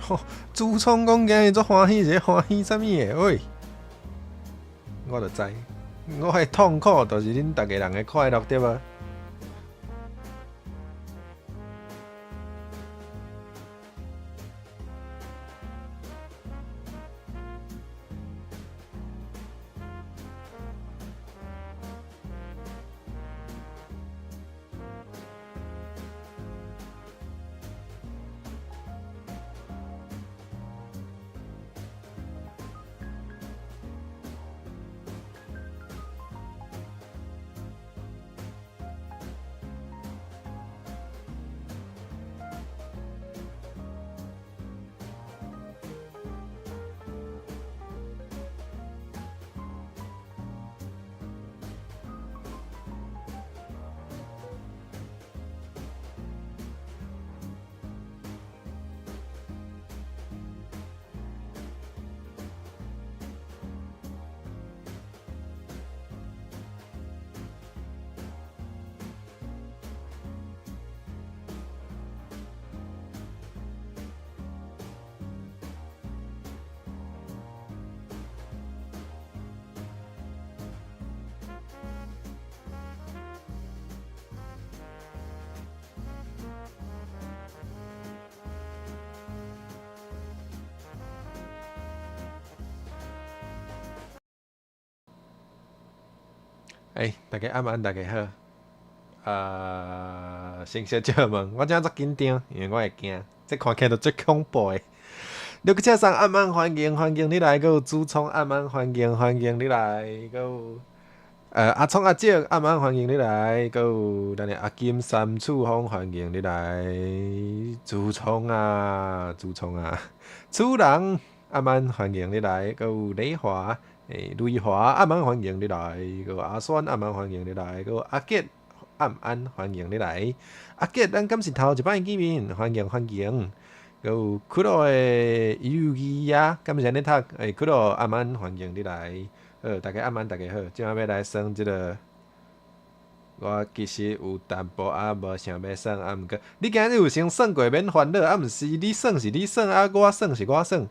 吼，主創講今日足歡喜，是歡喜啥物的？喂，我就知，我的痛苦就是恁逐家人的快樂，對無？欸，大家暗安，大家好。先小借问，我这足紧張，因為我會驚，這看起來就足恐怖的。六七三暗安歡迎歡迎你來，閣有主創暗安歡迎歡迎你來，閣有阿聰阿姐暗安歡迎你來，閣有咱的阿金三處方歡迎你來，主創啊主創啊，主人暗安歡迎你來，閣有李華。欸，雷華暗安歡迎你來，閣有阿酸暗安歡迎你來，閣有阿傑暗安歡迎你來。阿傑，咱敢是頭一擺見面，歡迎歡迎。閣有克羅的尤其亞，敢是按呢讀？欸，克羅暗安歡迎你來。好，大家暗安，大家好。這擺欲來耍這个，我其實有淡薄仔無想欲耍，啊，毋過你今日有先耍過，免煩惱。啊，毋是你耍是你耍，啊，我耍是我耍。啊，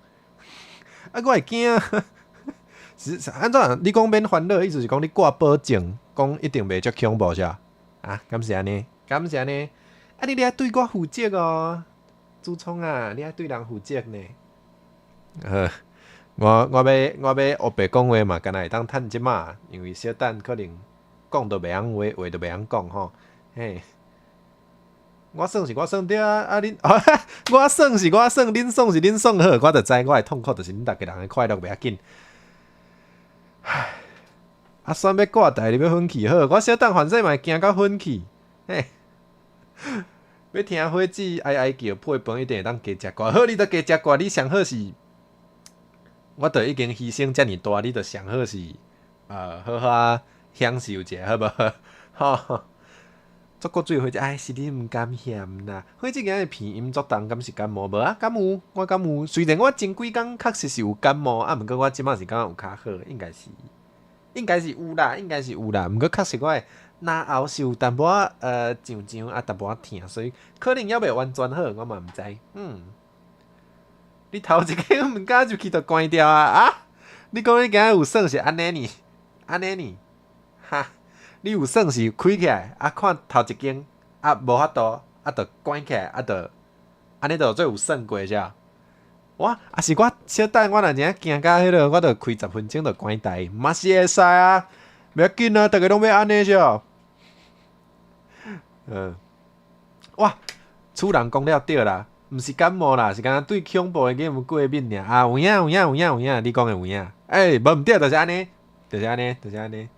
我會驚。是按怎？你講免煩惱，意思是講你掛保證，講一定袂遮恐怖是啊？啊，敢是按呢？敢是按呢？啊，你愛對我負責哦，主創啊，你愛對人負責呢。好，我欲烏白講話嘛，敢若會當趁這馬，因為小等可能講都袂曉話，話都袂曉講吼。嘿，我算是我算對啊，啊恁，我算是我算，恁爽是恁爽好，我就知我的痛苦就是恁逐家人的快樂，袂要緊。唉，阿酸欲掛台，你欲粉去好，我小等反正嘛會驚甲粉去。嘿，欲聽火子哀哀叫，配飯一定會當加食寡。好，你著加食寡，你上好是，我著已經犧牲遮爾大，你著上好是，好好仔享受一下，好無？吼，足骨水火子，唉，是你毋甘嫌啦。火子今日鼻音足重，敢是感冒無啊？敢有，我敢有。雖然我前幾工確實是有感冒，啊，毋過我這擺是感覺有較好，應該是，應該是有啦，應該是有啦。毋過確實我的嚨喉是有淡薄仔脹脹啊，淡薄仔疼，所以可能猶未完全好，我嘛毋知。你頭一間毋敢入去就關掉啊！啊！你講你今日有耍是按呢呢？按呢呢？哈！你有耍是開起來，啊看頭一間，啊無法度，啊就關起來，啊就按呢就做有耍過是啊？我啊是我小等我若真驚甲彼个，我就開10分鐘就關台，嘛是會使啊，袂要緊啊，逐家攏欲按呢是哦。哇，主人講了對啦，毋是感冒啦，是敢若對恐怖的 game 過敏爾。啊，有影有影有影有影，你講的有影。欸，無毋對，就是按呢，就是按呢，就是按呢。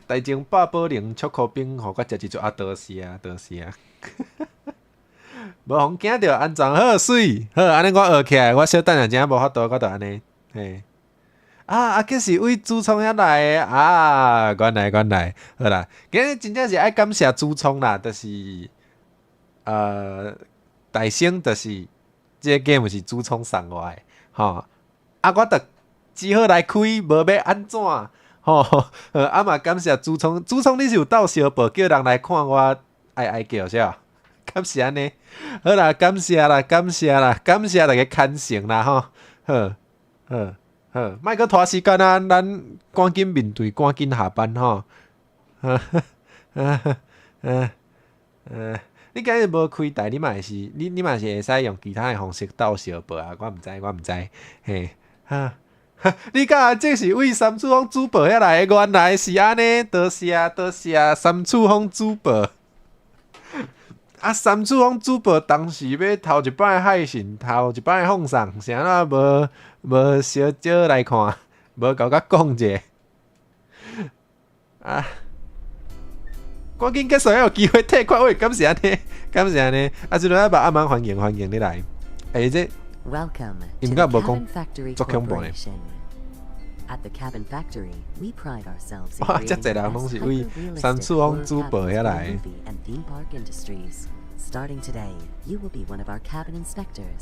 台中百寶龍巧克冰，予我食一撮啊，多謝啊，多謝啊！無予驚著，安怎好媠好，按呢我學起來，我小等下真無法度，我就按呢嘿。啊，阿傑是為主創遐來的啊，原來原來，好啦，今日真正是愛感謝主創啦，就是大星就是這個 game 是主創送我的，吼，啊，我就只好來開，無欲按怎。吼，啊嘛感謝主創，主創你是有鬥相報叫人來看我哀哀叫是啊？敢是按呢？好啦，感謝啦，感謝啦，感謝大家牽成啦吼。好，好，好，莫閣拖時間啊！咱趕緊面對，趕緊下班吼。呵，呵，呵，呵，你今日無開台，你嘛會是，你嘛是會使用其他的方式鬥相報啊！我毋知，我毋知，嘿，哈，你敢這是為三處風主播遐來的？原來是按呢，多謝多謝三處風主播。啊，三處風主播當時欲頭一擺害信，頭一擺放送，啥怎無無相招來看，無共我講者。啊！趕緊結束，還有機會退款，喂，敢是按呢？敢是按呢？啊，這陣仔暗晚歡迎歡迎你來。欸，這伊毋敢無講足恐怖呢？哇！遮濟人攏是為三處風主播遐來。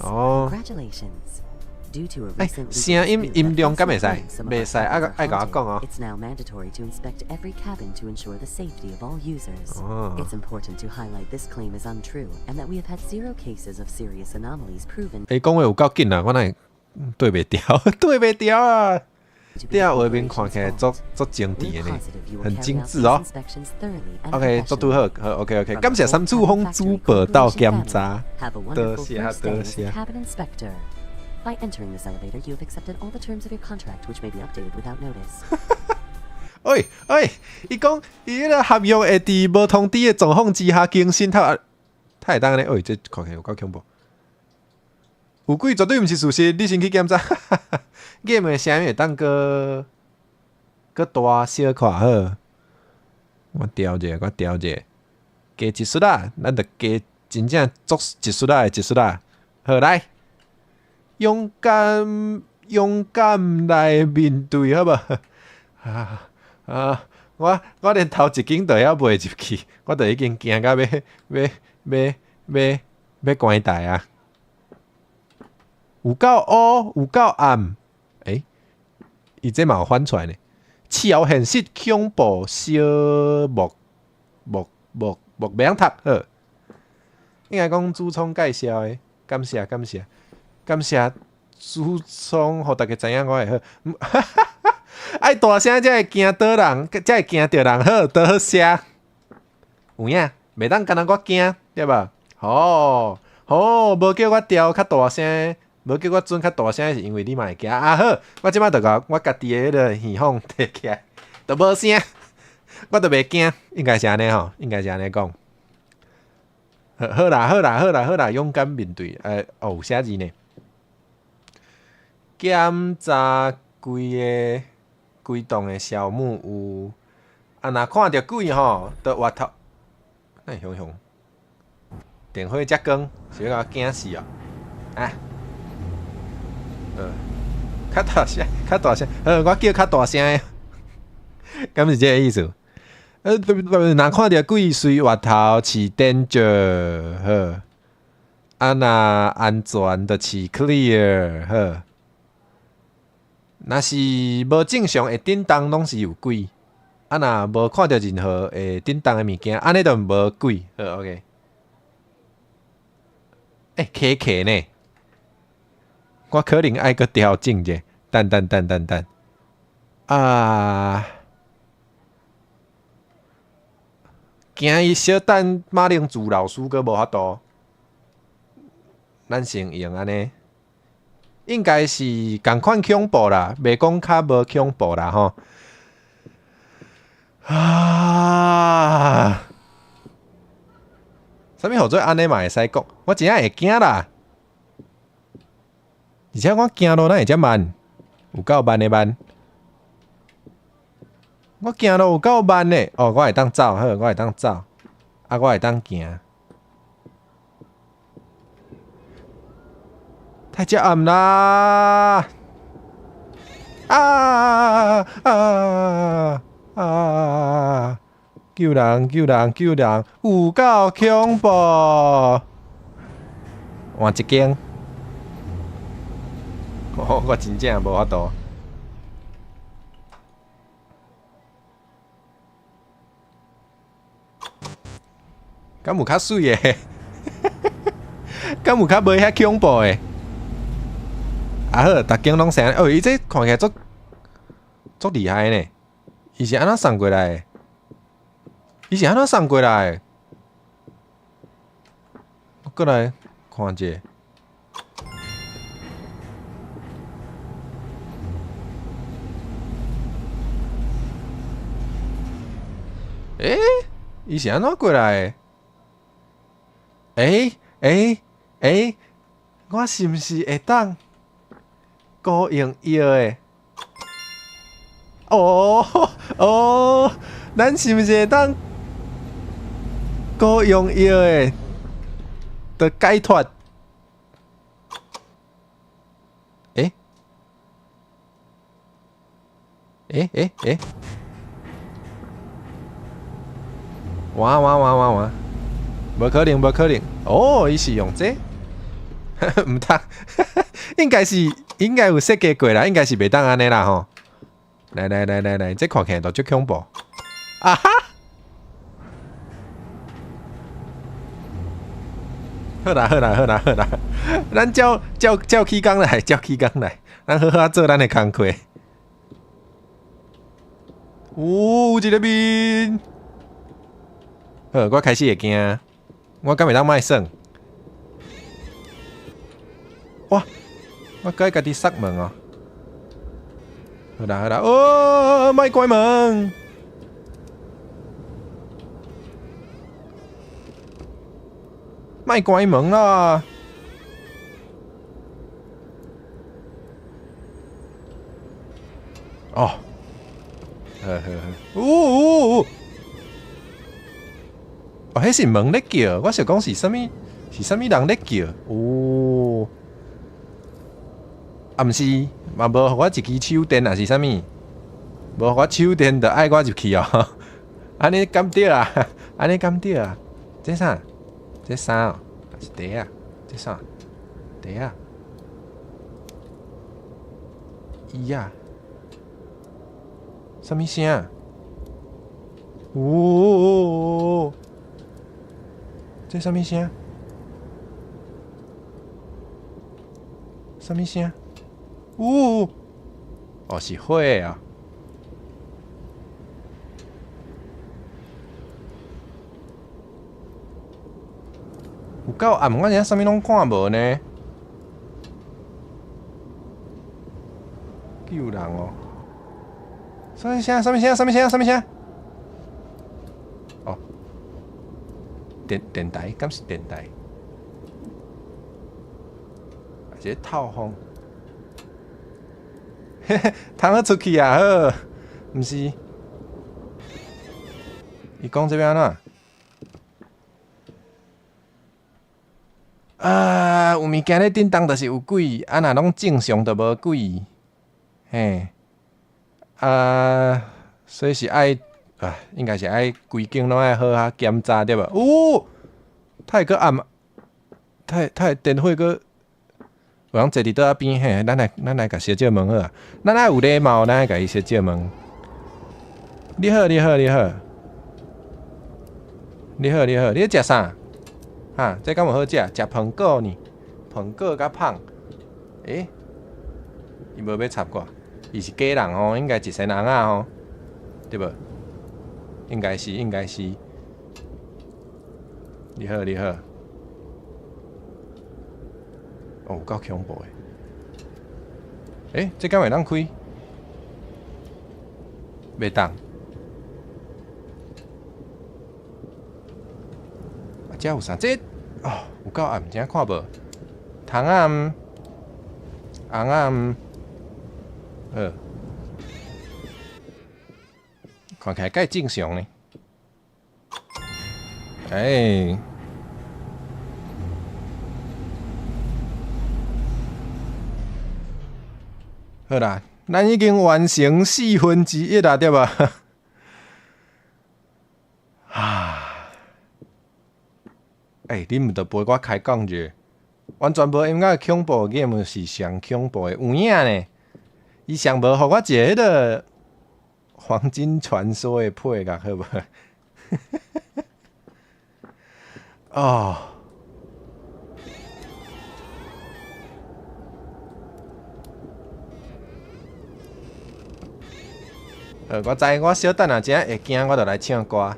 哦。欸，聲音音量敢會使？袂使，愛愛共我講哦。哦。欸，講話有夠緊啊！我哪會對袂牢？對袂牢啊！這畫面看起來足足精緻的呢，很精緻哦。OK，足拄好，好 OK OK。感謝三處風主播鬥檢查，多謝多謝。 By entering this elevator, you have accepted all the terms of your contract, which may be updated without notice. 喂喂，伊講伊彼个合約會佇無通知的狀況之下更新，他他會當按呢？喂，這看起來有夠恐怖。有鬼絕對毋是事實，你先去檢查。game 的聲音會當閣閣大小看好。我調者，我調者，加一絲仔，咱就加真正足一絲仔的一絲仔。好來。勇敢，勇敢來面對，好無？啊啊！我我連頭一間都猶袂入去，我都已經驚甲欲欲欲欲欲關台啊！有夠烏，有夠暗，欸，伊這嘛有反出來呢。超現實恐怖小木木木木免讀好，應該講主創介紹的，感謝感謝。感謝主創，予大家知影我會好。愛大聲才會驚倒人，才會驚著人好，多謝。有影，袂當干焦我驚，對無？好，好，無叫我調較大聲，無叫我準較大聲，是因為你嘛會驚。啊好，我這擺就共我家己的彼個耳孔提起來，就無聲，我就袂驚，應該是按呢吼，應該是按呢講。好啦，好啦，好啦，好啦，勇敢面對。哦，有寫字呢。檢查規个規棟的小木屋，啊，若看著鬼吼，就越頭，哪會雄雄？電火遮光，是欲共我驚死哦！啊，較大聲，較大聲，我叫較大聲的，敢是這个意思？若看著鬼隨越頭飼 danger，好，啊，若安全就飼 clear，好。若是無正常會振動，攏是有鬼。啊，若無看著任何會振動的物件，按呢就無鬼。好，OK。欸，卡卡呢？我可能愛閣調整者，等等等等等。啊！驚伊小等馬鈴薯老師閣無法度，咱先用按呢。應該是仝款恐怖啦，袂講較無恐怖啦吼。啊！啥物號做按呢嘛會使講？我真正會驚啦！而且我行路哪會遮慢？有夠慢的慢。我行路有夠慢的，哦，我會當走，好，我會當走，啊，我會當行。太遮暗啦！啊啊啊！救人！救人！救人！有夠恐怖！換一間。我我真正無法度。敢有較媠的？敢有較無遐恐怖的？啊好，逐間攏生哦，伊這看起來足足厲害呢。伊是按怎送過來的？伊是按怎送過來的？我過來看者。欸，伊是按怎過來的？欸欸欸，我是毋是會當孤用藥的？哦哦，咱是毋是會當孤用藥的？就解脫？欸欸欸欸！哇哇哇哇哇！無可能，無可能！哦，伊是用這個，毋通，應該是應該有設計過啦，應該是袂當按呢啦吼。來來來來來，這看起來都足恐怖！啊哈！好啦好啦好啦好啦，咱照照照起工來，照起工來，咱好好仔做咱的工課。哦，有一個面。好，我開始會驚，我敢會當莫耍？哇！我閣愛家己鎖門哦。好啦好啦，哦，莫關門！莫關門啦！哦，好好好，嗚嗚嗚！哦，彼是門咧叫，我想講是啥物，是啥物人咧叫？哦，啊，毋是，嘛無予我一支手電，抑是啥物？無予我手電，就愛我入去哦。按呢敢對啊？按呢敢對啊？這啥？這衫哦，抑是袋仔？這啥？袋仔？椅仔？啥物聲？哦！這啥物聲？啥物聲？嗚！哦，是火啊！有夠暗，我這啥物攏看無呢？救人哦！啥物聲？啥物聲？啥物聲？啥物聲？哦，電電台，敢是電台？抑是透風？嘿嘿，通好出去啊！好，毋是？伊講這欲按怎？啊，有物件咧振動，就是有鬼。啊，若攏正常，就無鬼。嘿，啊，所以是愛啊，應該是愛規間攏愛好好檢查對無？哦，太閣暗，太太電火閣有人坐佇桌仔邊嘿，咱來咱來共小借問好啊。咱愛有禮貌，咱愛共伊小借問。你好，你好，你好，你好，你好，你咧食啥？哈，這敢有好食？食蘋果呢？蘋果較芳。欸，伊無欲插我，伊是假人吼，應該一身紅仔吼，對無？應該是，應該是。你好，你好。哦，有夠恐怖的。欸，這敢會當開？袂當。啊，這有啥？這哦，有夠暗，真看無。窗仔，紅仔，好，看起來蓋正常呢。欸，好啦，咱已經完成1/4啦，對吧？啊，欸，你毋著陪我開講者，完全無音樂恐怖 game 是上恐怖的，有影呢。伊上無予我一個彼個黃金傳說的配樂，好無？哦，我知，我小等下真會驚，我就來唱歌。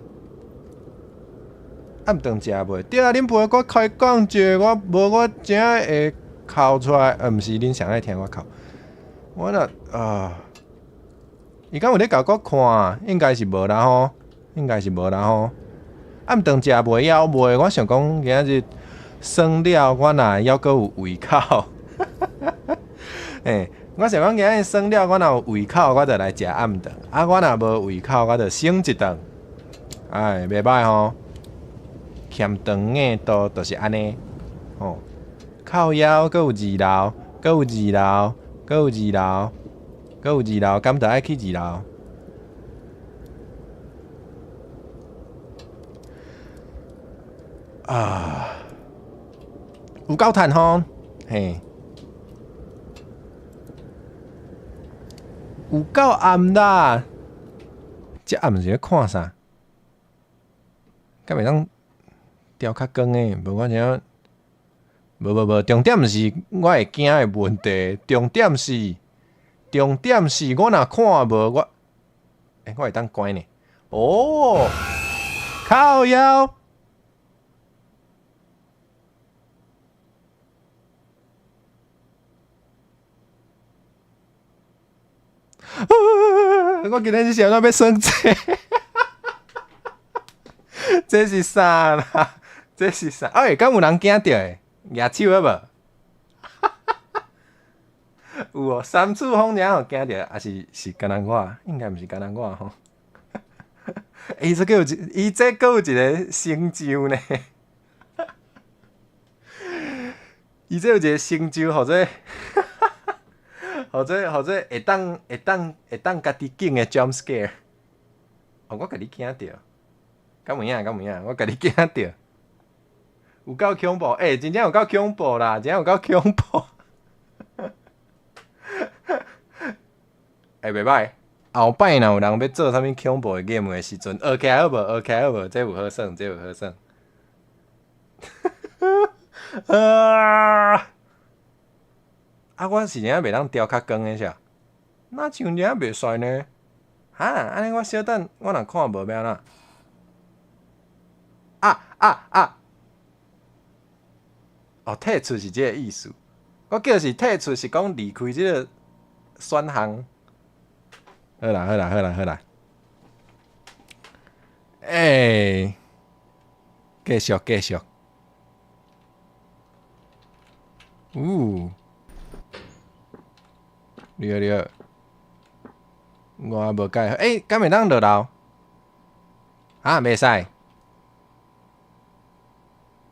暗頓食袂？對啊，恁陪我開講者，我無我真會哭出來。毋是恁上愛聽我哭。我若啊，伊敢有咧共我看？應該是無啦吼，應該是無啦吼。暗頓食袂枵袂？我想講今仔日耍了，我若猶閣有胃口。欸，我想講今仔日耍了，我若有胃口，我就來食暗頓。啊，我若無胃口，我就省一頓。哎，袂歹吼。欠長硬度就是按呢，吼，靠腰，閣有二樓，閣有二樓，閣有二樓，閣有二樓，敢著愛去二樓？啊，有夠趁吼，嘿，有夠暗啦！這暗是咧看啥？敢會當調較光的？無我怎？無無無，重點毋是我會驚的問題，重點是我若看無我，欸，我會當關呢？哦，靠腰！我今日是想欲耍這，這是啥啦？這是啥？欸，敢有人驚著的？舉手好無？有哦，三次風爾予驚著，抑是是干焦我？應該毋是干焦我吼。伊這閣有一，伊這閣有一個成就呢。伊這有一個成就，予這會當家己揀的 jump scare。哦，我家己驚著，敢有影？敢有影？我家己驚著，有夠恐怖！欸，真正有夠恐怖啦，真正有夠恐怖。欸，袂歹。後擺若有人欲做啥物恐怖的 game 的時陣，學起來好無？學起來好無？這有好耍，這有好耍。啊！啊，我是真正袂當調較光的啥？哪像這袂使呢？哈，按呢我小等，我若看無欲按怎？啊啊啊！哦，退出是這个意思。我叫是退出，是講離開這个選項。好啦好啦好啦好啦。欸，繼續繼續。嗚，你好你好，我無介，欸，敢會當落樓？啊，袂使。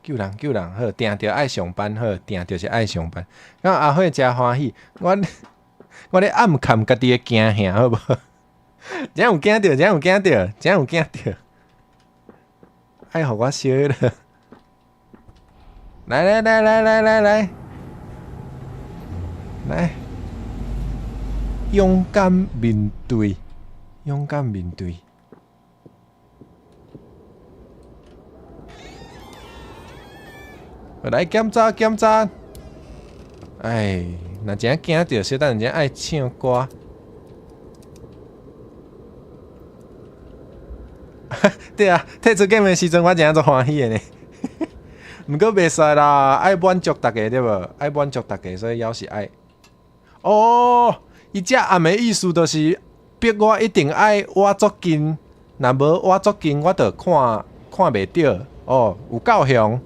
救人救人好，定著愛上班好，定著是愛上班。敢阿慧誠歡喜，我咧暗崁家己的驚嚇，好無？真有驚著，真有驚著，真有驚著。愛予我燒了。來來來來來來來，來，勇敢面對，勇敢面對。來檢查檢查。哎，若真驚著，小等陣愛唱歌。對啊，退出 game 的時陣，我真正足歡喜的呢。毋過袂使啦，愛滿足逐家對無？愛滿足逐家，所以猶是愛。哦，伊這暗的意思就是逼我一定愛倚足近，若無倚足近，我就看袂著。哦，有夠凶，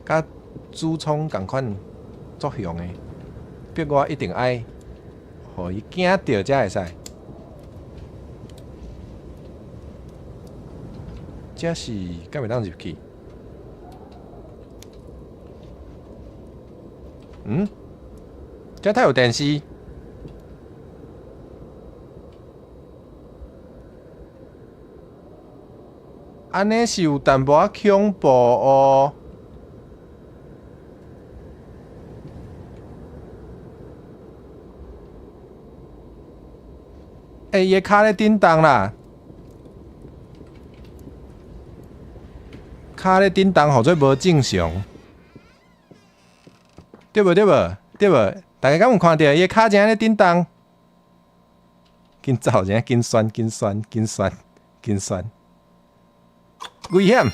佮主創仝款足凶的，逼我一定愛，予伊驚著才會使。這是敢會當入去？嗯？這太有電視？按呢是有淡薄仔恐怖哦。欸，伊的跤咧振動啦，跤咧振動，予做無正常，對無對無對無？大家敢有看著伊的跤誠咧振動？緊走，真緊選，緊選，緊選，緊選，危險！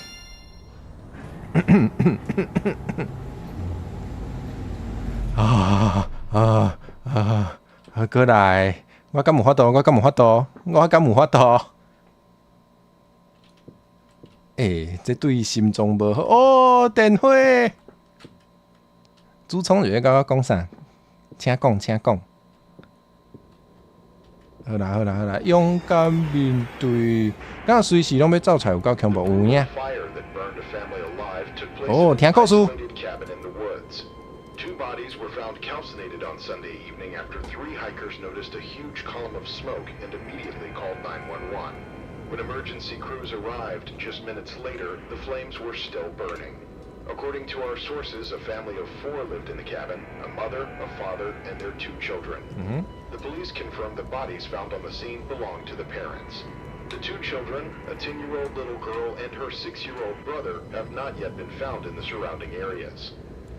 啊啊啊！啊，過來！我敢有法度？我敢有法度？我敢有法度？欸，這對心臟無好哦！電火，主創是咧共我講啥？請講，請講。好啦，好啦，好啦，勇敢面對，敢隨時攏欲走出來有夠恐怖，有影。哦，聽故事。 Two bodies were found calcinated on Sunday evening after three hikers noticed a huge column of smoke and immediately called 911. When emergency crews arrived just minutes later, the flames were still burning. According to our sources, a family of four lived in the cabin: a mother, a father, and their two children. The police confirmed the bodies found on the scene belonged to the parents. The two children, a 10-year-old little girl and her 6-year-old brother, have not yet been found in the surrounding areas.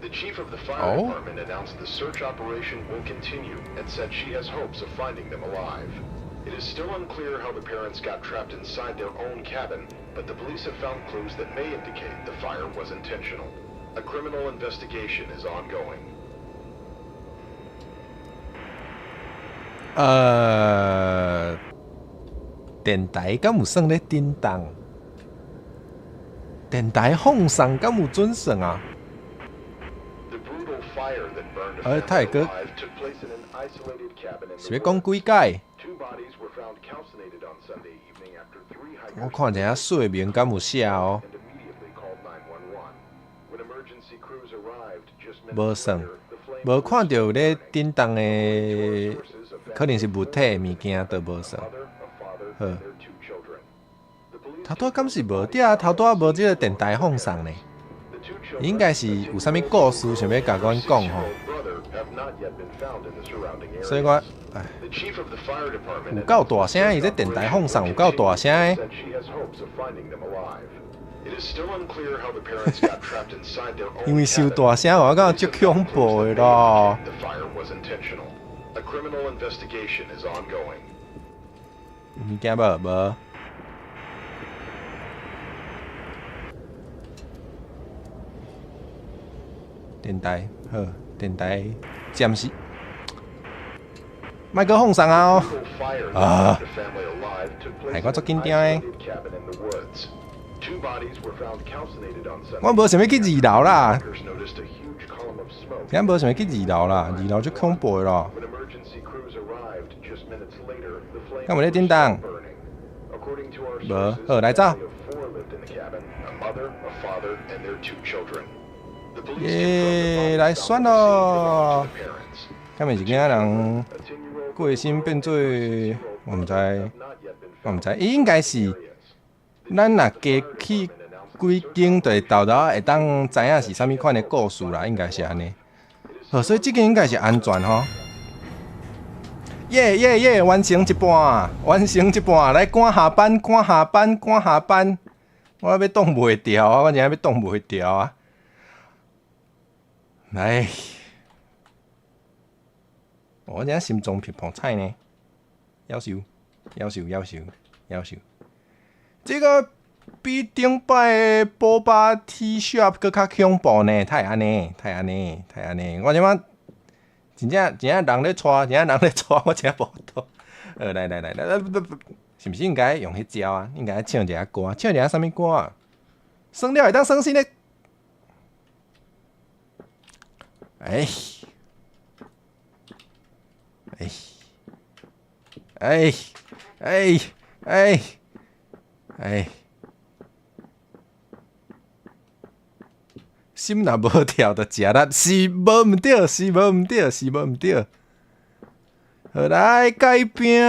The chief of the fire department announced the search operation will continue and said she has hopes of finding them alive. It is still unclear how the parents got trapped inside their own cabin, but the police have found clues that may indicate the fire was intentional. A criminal investigation is ongoing. 電台敢有算咧震動？電台放送敢有準算啊？欸，太閣是欲講幾擺？我看一下說明敢有寫哦。無算，無看著有咧震動的，可能是物體的物件都無算。好，頭拄仔敢是無？對啊，頭拄仔無這個電台放送呢。應該是有啥物故事想欲共阮講吼。所以我，唉，有夠大聲，伊這電台放送有夠大聲的。因為傷大聲，我感覺足恐怖的咯。物件無？無。電台好，電台暫時，莫閣放送啊！啊，害我足緊張的。我無想欲去二樓啦，今無想欲去二樓啦，二樓足恐怖的咯。敢有咧叮當？無，好，來走。耶，來選咯！敢會是囝仔人過身變做，我毋知，我毋知，伊應該是咱若加去幾間，就會沓沓會當知影是啥物款的故事啦，應該是按呢。好，所以這間應該是安全吼。耶耶耶！完成一半，完成一半，來趕下班，趕下班，趕下班。我欲擋袂牢啊！我真正欲擋袂牢啊！來，我這心臟砰砰颤呢，夭壽，夭壽，夭壽，夭壽。這個比頂擺的 Boba Tea Shop 閣較恐怖呢，太按呢，太按呢，太按呢。我這擺真正真正人咧帶，真正人咧帶，我真無法。來來來來，是毋是應該用彼招啊？應該唱一下歌，唱一下啥物歌啊？算了會當算新的。哎，哎，哎，哎，哎，哎，心若無跳就食力，是無毋對，是無毋對，是無毋對。好來改變，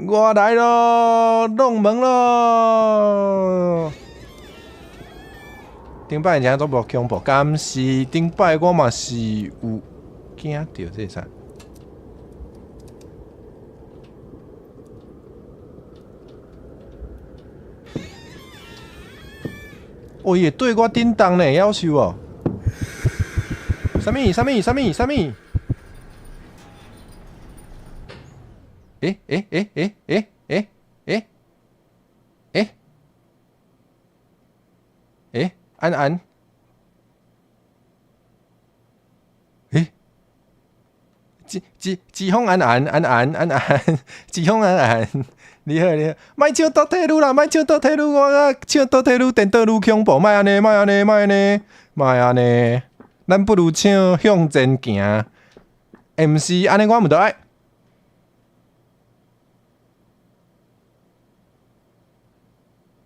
我來咯，弄門咯。頂擺真正足無恐怖，敢是頂擺我嘛是有驚著這啥？哦，伊會對我叮當呢，夭壽哦！啥物？啥物？啥物？啥物？欸欸欸欸欸欸欸欸欸，安安，欸，志志志峰安安安安安安，志峰安安，你好你好，莫唱倒退噜啦，莫唱倒退噜，我唱倒退噜，颠倒愈恐怖，莫按呢，莫按呢，莫按呢，莫按呢，咱不如唱向前行。毋是按呢，我毋著愛。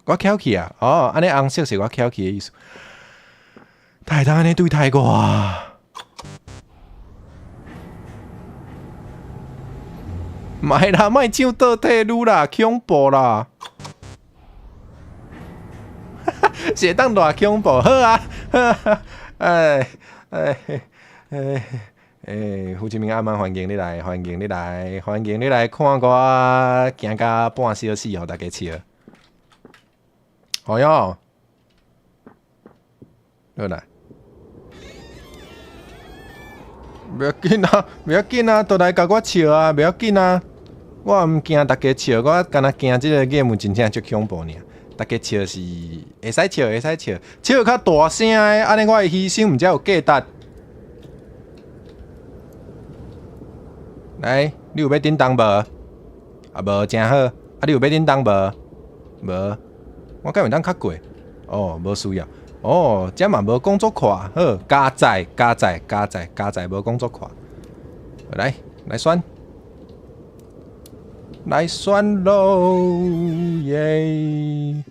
我翘起啊！哦，按呢紅色是我翹起的意思。哪會當按呢對待我？莫啦，莫唱倒退嚕啦，恐怖啦！是會當偌恐怖？好啊，好啊，哎哎哎哎，胡志明暗晚歡迎你來，歡迎你來，歡迎你來看我驚甲半小死，予大家笑。哎喲，好啦，袂要緊啊，袂要緊啊，都來共我笑啊，袂要緊啊，我毋驚大家笑，我干焦驚這個 game 真正足恐怖爾。大家笑是會使笑，會使笑，笑較大聲的，按呢我的犧牲毋才有價值。來，你有欲振動無？啊無，誠好。啊，你有欲振動無？無。我敢會當較過？哦，無需要。哦，這嘛無講足快。好，加載，加載，加載，加載，無講足快。來，來選，來選囉耶！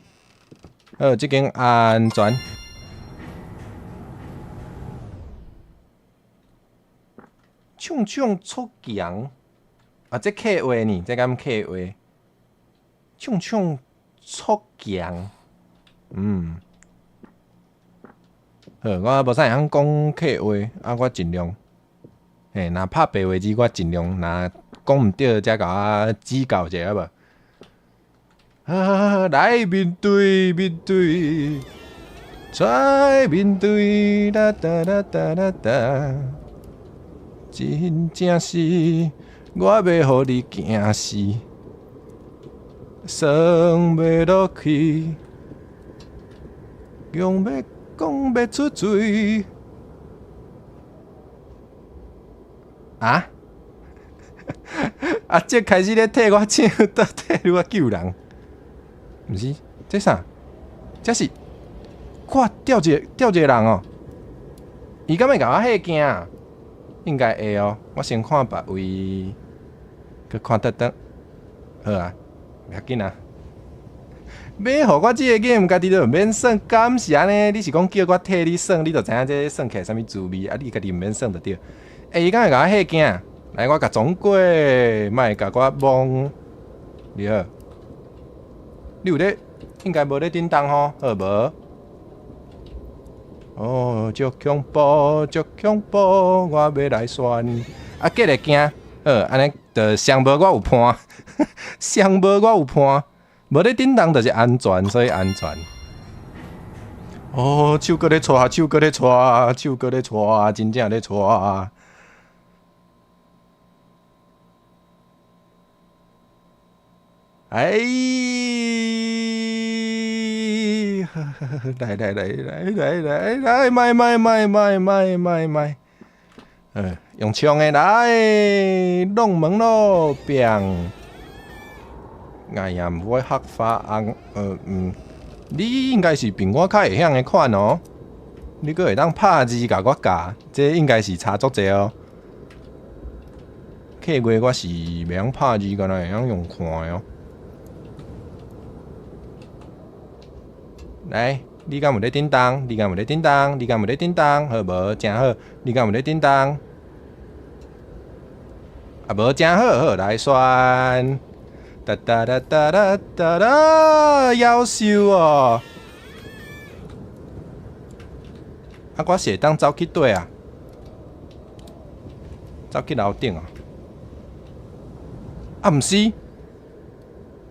好，這間安全。唱唱出強啊！這客話呢？這敢客話？唱唱出強，嗯，好，我無啥會曉講客話，啊，我盡量，嘿，若拍白話字，我盡量，若講毋對，才共我指教一下好無？啊，來面對面對，再面對，噠噠噠噠噠噠，真正是我欲予你驚死。算袂落去，強欲講袂出嘴。啊？阿叔開始咧替我唱，倒退嚕我救人。毋是，這啥？這是看吊一個吊一個人哦。伊敢會共我嚇驚？應該會哦。我先看別位，閣看倒轉。好啊。袂要緊啊！欲予我這個 game 家己都毋免耍，敢是按呢？你是講叫我替你耍，你就知影這耍起來啥物滋味啊？你家己毋免耍就對。欸，伊敢會共我嚇驚？來，我共撞過，莫共我摸。你好，你有咧？應該無咧振動吼，好無？哦，足恐怖，足恐怖，我欲來選。啊，計會驚。好，按呢就上無我有伴，上無我有伴，無咧振動就是安全，所以安全。哦，手閣咧掣，手閣咧掣，手閣咧掣，真正咧掣。哎，來來來來來來來，莫莫莫莫莫莫莫。用槍的來，弄門囉，砰！哎呀，毋會黑發紅，嗯，你應該是比我較會曉的款哦。你閣會當拍字共我教，這應該是差足濟哦。客話我是袂曉拍字，敢若會曉用看的哦。來。你敢有咧振動？你敢有咧振動？你敢有咧振動？好無？誠好。你敢有咧振動？啊，無誠好，好來選。噠噠噠噠噠噠噠，夭壽哦！啊，我是會當走去佗啊？走去樓頂哦？啊，毋是，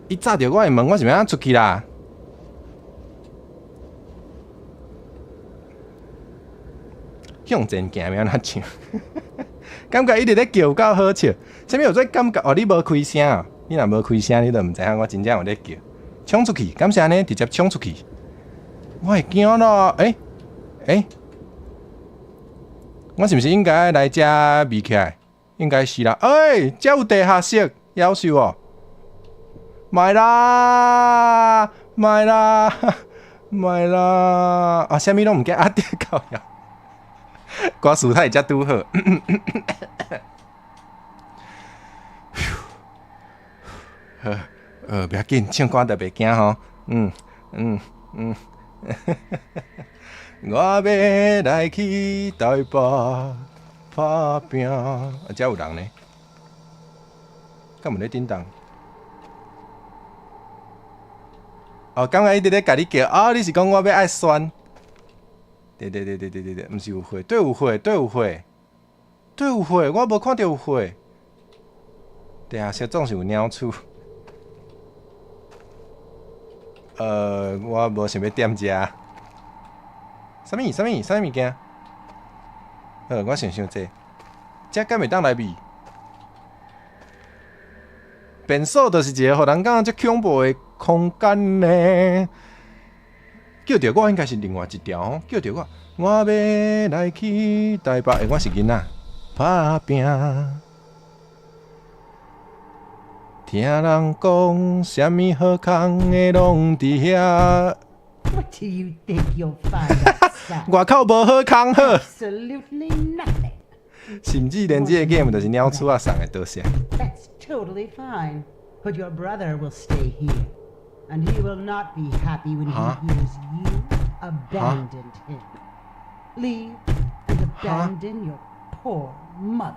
伊閘著我的門，我是欲按怎出去啦？向前行欲按怎唱？感覺伊佇咧叫有夠好笑。啥物有這感覺？哦，你無開聲哦，你若無開聲，你就毋知影我真正有咧叫。衝出去，敢是按呢？直接衝出去。我會驚咯！欸欸，我是毋是應該來遮避起來？應該是啦。欸，遮有地下室，夭壽哦！莫啦，莫啦，莫啦！啊，啥物攏毋驚啊！對，靠腰，歌詞太才拄好。好，袂要緊，唱歌就袂驚吼。嗯嗯嗯，我欲來去台北拍拚。啊，遮有人呢？敢有咧叮當？哦，感覺伊佇咧共你叫，哦，你是講我欲愛選？對對對對對對對，毋是有火，對有火，對有火，對有火，我無看著有火。地下室總是有鳥鼠。我無想欲踮遮。啥物？啥物？啥物物件？好，我想傷濟。遮敢會當來避？便所就是一個予人感覺足恐怖的空間呢。叫著我應該是另外一條吼，叫著我，我欲來去台北，欸，我是囡仔，拍拚。聽人講，啥物好康的攏佇遐。 What do you think you'll find outside? 外口無好康好。 Absolutely nothing. 甚至連這個 game 就是鳥鼠仔送的，多謝。 That's totally fine. But your brother will stay here. And he will not be happy when he Huh? hears you abandoned him. Leave and abandon your poor mother.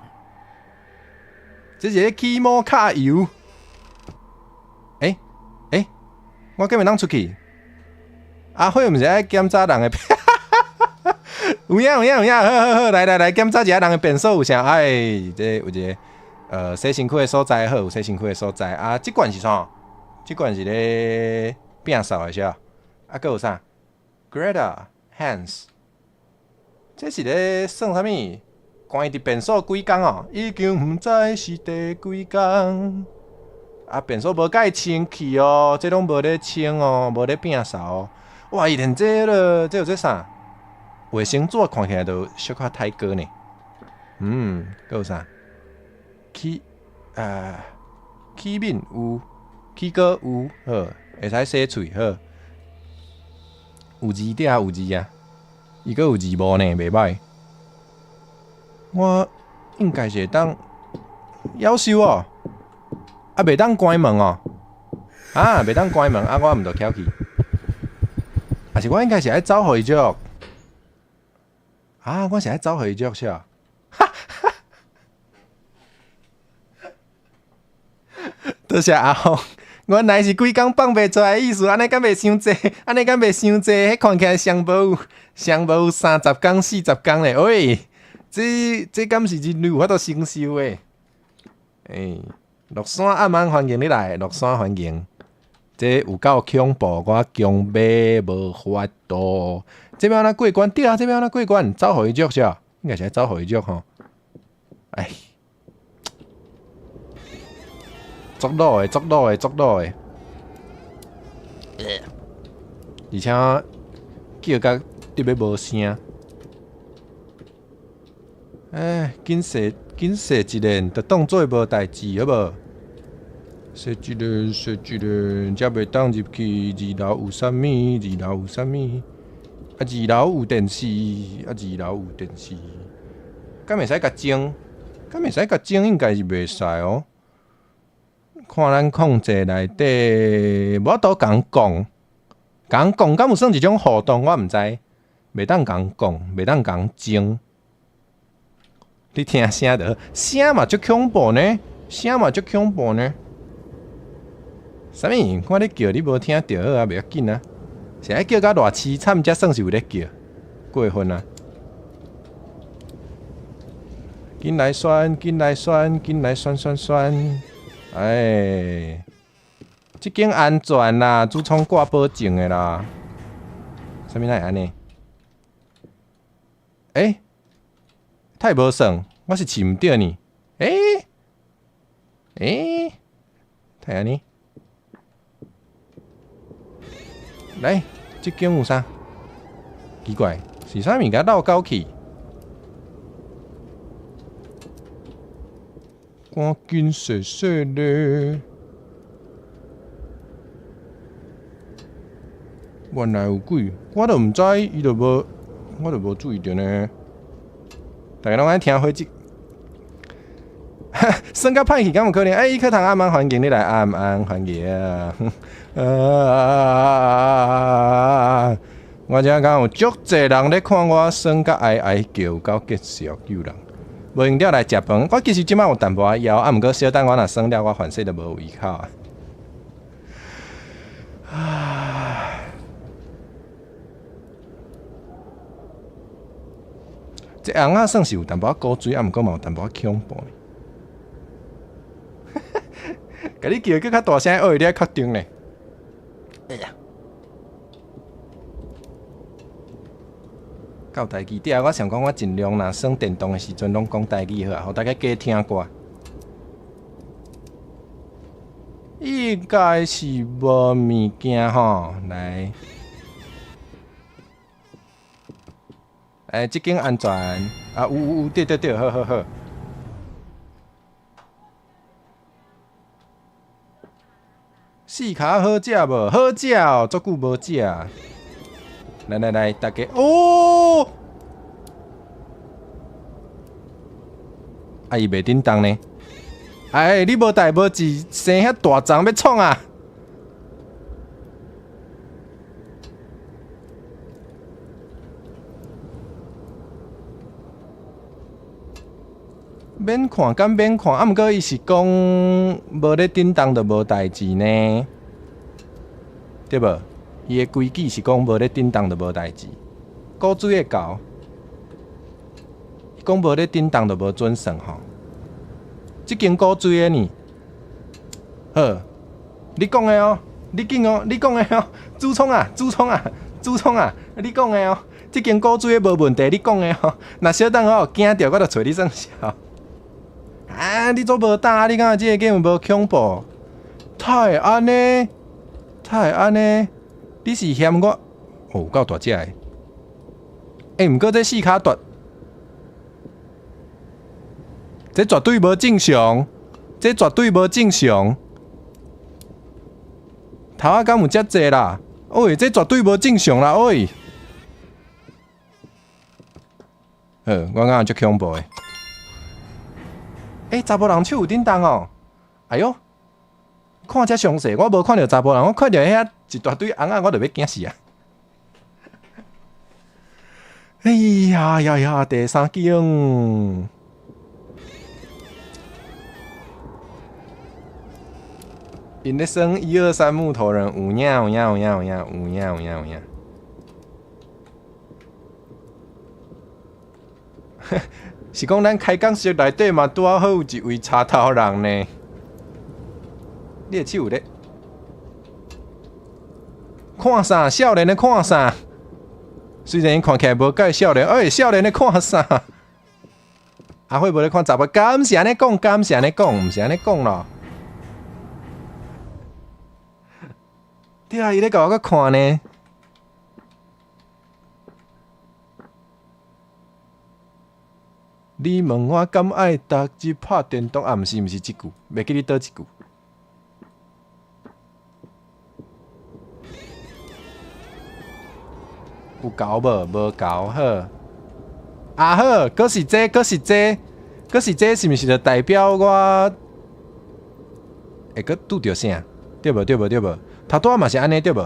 這是咧起毛卡油。欸欸，我敢會當出去？阿輝毋是愛檢查人的？有影有影有影，好好好，來來來，檢查一下人的便所有啥？哎，這有一個洗身軀的所在，好，有洗身軀的所在。啊，這罐是啥？這罐是咧摒掃的是啊？啊，閣有啥？Greta Hans，這是咧算啥物？關佇便所幾工哦？已經毋知是第幾工。啊，便所無共伊清氣哦，這攏無咧清哦，無咧摒掃哦。哇，伊連這個，這有這啥？衛生紙看起來都小可太過呢。嗯，閣有啥？起啊，起面有，起膏有，好，會使洗喙，好。有字對啊，有字啊，伊閣有字幕呢，袂歹。我應該是會當夭壽哦，啊，袂當關門哦，啊，袂當關門，啊，我毋著翹去。還是我應該是愛走予伊足？啊，我是愛走予伊足是啊？哈哈，多謝阿鳳，原來是規工放袂出來的意思，按呢敢袂傷濟？按呢敢袂傷濟？彼看起來上無有，上無有30工、40工咧。喂，這敢是人類有法度承受的？欸，樂山暗晚歡迎你來，樂山歡迎。這有夠恐怖，我強欲無法度。這欲按怎過關？對啊，這欲按怎過關？走予伊足是啊？應該是愛走予伊足吼。哎，足老的，足老的，足老的。而且叫甲特欲無聲。哎，緊踅緊踅一下，就當做無代誌，好無？踅一下，踅一下，才袂當入去。二樓有啥物？二樓有啥物？啊，二樓有電視，啊，二樓有電視。敢會使共裝？敢會使共裝？應該是袂使哦。看咱控制內底，無法度共講，共講敢有算一種互動？我毋知。袂當共講，袂當共裝。你聽聲就好，聲嘛足恐怖呢，聲嘛足恐怖呢。啥物？我咧叫你無聽著好啊，袂要緊啊。是愛叫甲偌淒慘才算是有咧叫，過分啊！緊來選，緊來選，緊來選選選！哎，這間安全啦，主創掛保證的啦。啥物哪會按呢？欸，太無算，我是飼毋著呢。欸欸，睇下呢。來，這間有啥？奇怪，是啥物件落狗去？趕緊洗洗咧！原來有鬼，我都毋知，伊都無，我都無注意著呢。大家攏愛聽火機，耍甲歹去，敢有可能？欸，課堂暗安環境，你來暗安環境。啊！我這敢有足濟人咧看我耍甲哀哀叫，有夠結束救人。無閒了來食飯，我其實這擺有淡薄仔枵，啊，毋過小等我若耍了，我反正就無胃口啊。唉，這尪仔算是有淡薄仔古錐，啊，毋過嘛有淡薄仔恐怖。共你叫閣較大聲，哦，你愛確定咧。哎呀！夠台語對啊！我想講，我盡量若耍電動的時陣，攏講台語好啊，予大家加聽過。應該是無物件吼，來，欸，這間安全啊，有有有，對對對，好好好。四跤好食無？好食哦，足久無食。來來來，大家哦！啊，伊袂振動呢？哎，你無代無誌，生遐大鬃欲創啊？免看，敢免看？啊，毋過伊是講無咧振動就無代誌呢，對無？伊的規矩是講無咧振動就無代誌。古錐的狗，伊講無咧振動就無準算吼。這間古錐的呢？好，你講的哦，你緊哦，你講的哦，主創啊，主創啊，主創啊，你講的哦，這間古錐的無問題，你講的哦。若小等我有驚著，我就揣你算數。啊！你做無膽，你感覺這個 game 無恐怖？哪會按呢？哪會按呢？你是嫌我？哦，有夠大隻的。欸，毋過這四跤大，這絕對無正常，這絕對無正常。頭仔敢有遮濟啦？喂，這絕對無正常啦！喂，好，我感覺足恐怖的。欸，查埔人手有振動哦！哎喲，看遮詳細，我無看著查埔人，我看著遐一大堆尪仔，我就欲驚死啊！哎呀呀呀！第三間，𪜶咧耍一二三木頭人，有影有影有影有影有影有影有影。是講咱開講室內底嘛，拄仔好有一位柴頭人呢。你的手有咧看啥？少年咧看啥？雖然伊看起來無介少年，欸，少年咧看啥？阿慧無咧看查某，敢是按呢講？敢是按呢講？毋是按呢講咯。對啊，伊咧共我閣看呢。你問我敢愛逐日拍電動？啊，毋是，毋是這句，袂記得佗一句。有猴無？無猴好。啊好，閣是這，閣是這，閣是這，是毋是就代表我會閣拄著啥？對無？對無？對無？頭拄仔嘛是按呢對無？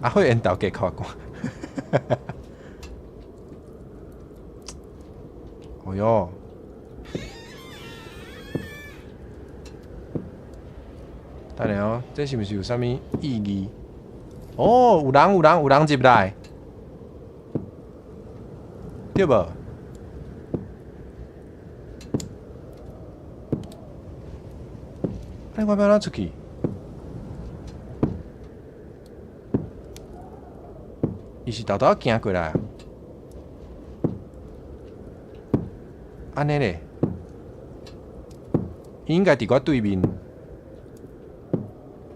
阿慧緣投加看看。哎喲！等下哦，這是毋是有啥物意義？哦，有人有人有人入來，對無？欸，我欲按怎出去？伊是沓沓仔行過來啊？按呢咧，伊應該佇我對面。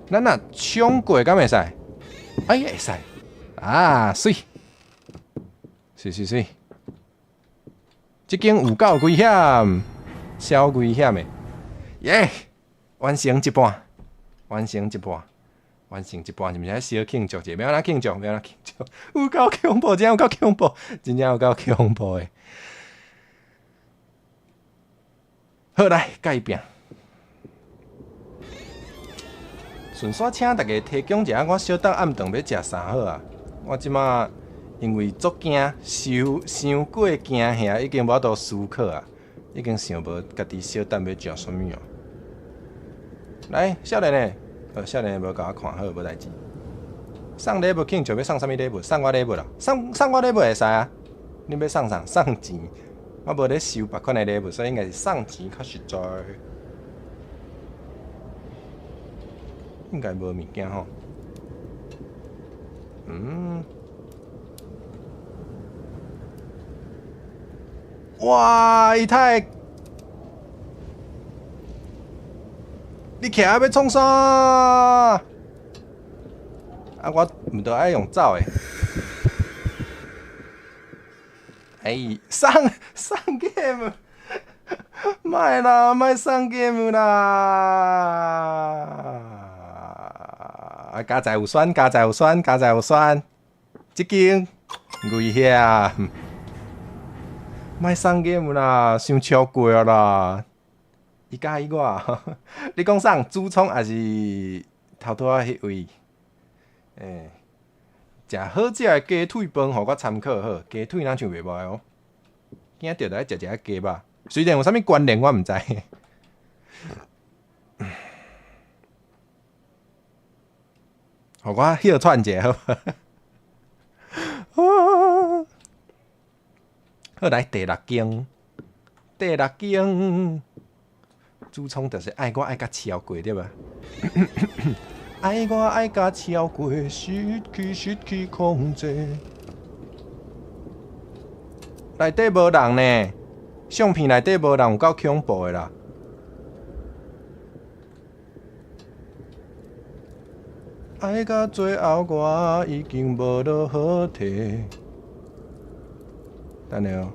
咱若衝過，敢會使？哎，會使。啊，媠，媠媠媠。這間有夠危險，超危險的。耶！完成一半，完成一半，完成一半，是毋是愛小慶祝者？欲按怎慶祝？欲按怎慶祝？有夠恐怖，真有夠恐怖，真正有夠恐怖的。好，來，共伊拚。順紲請大家提供一下，我小等暗頓欲食啥好啊？我這馬因為足驚，傷傷過驚嚇，已經無法度思考啊，已經想無家己小等欲食啥物啊。來，少年的，好，少年的無共我看好，無代誌。送禮物慶祝欲送啥物禮物？送我禮物啦，送送我禮物會使啊？恁欲送啥？送錢？我無咧收別款的禮物，所以應該是送錢較實在。應該無物件吼。嗯。哇！伊太，你徛咧欲創啥？啊！我毋著愛用走的。哎，送送 game，莫啦，莫送 game 啦！啊，佳哉有選，佳哉有選，佳哉有選，這間危險，莫送 game 啦，傷超過啊啦！伊佮意我，你講啥？主創抑是頭拄仔彼位？欸，食好食的雞腿飯，予我參考好。雞腿若像袂䆀哦，驚著著愛食一下雞肉。雖然有啥物關聯，我毋知。予我歇喘者好無？好，來第六間，第六間，主創就是愛我愛甲超過對無？愛我愛甲超過，失去失去控制。內底無人呢，相片內底無人，有夠恐怖的啦！愛到最後，我已經無路好退。等下哦，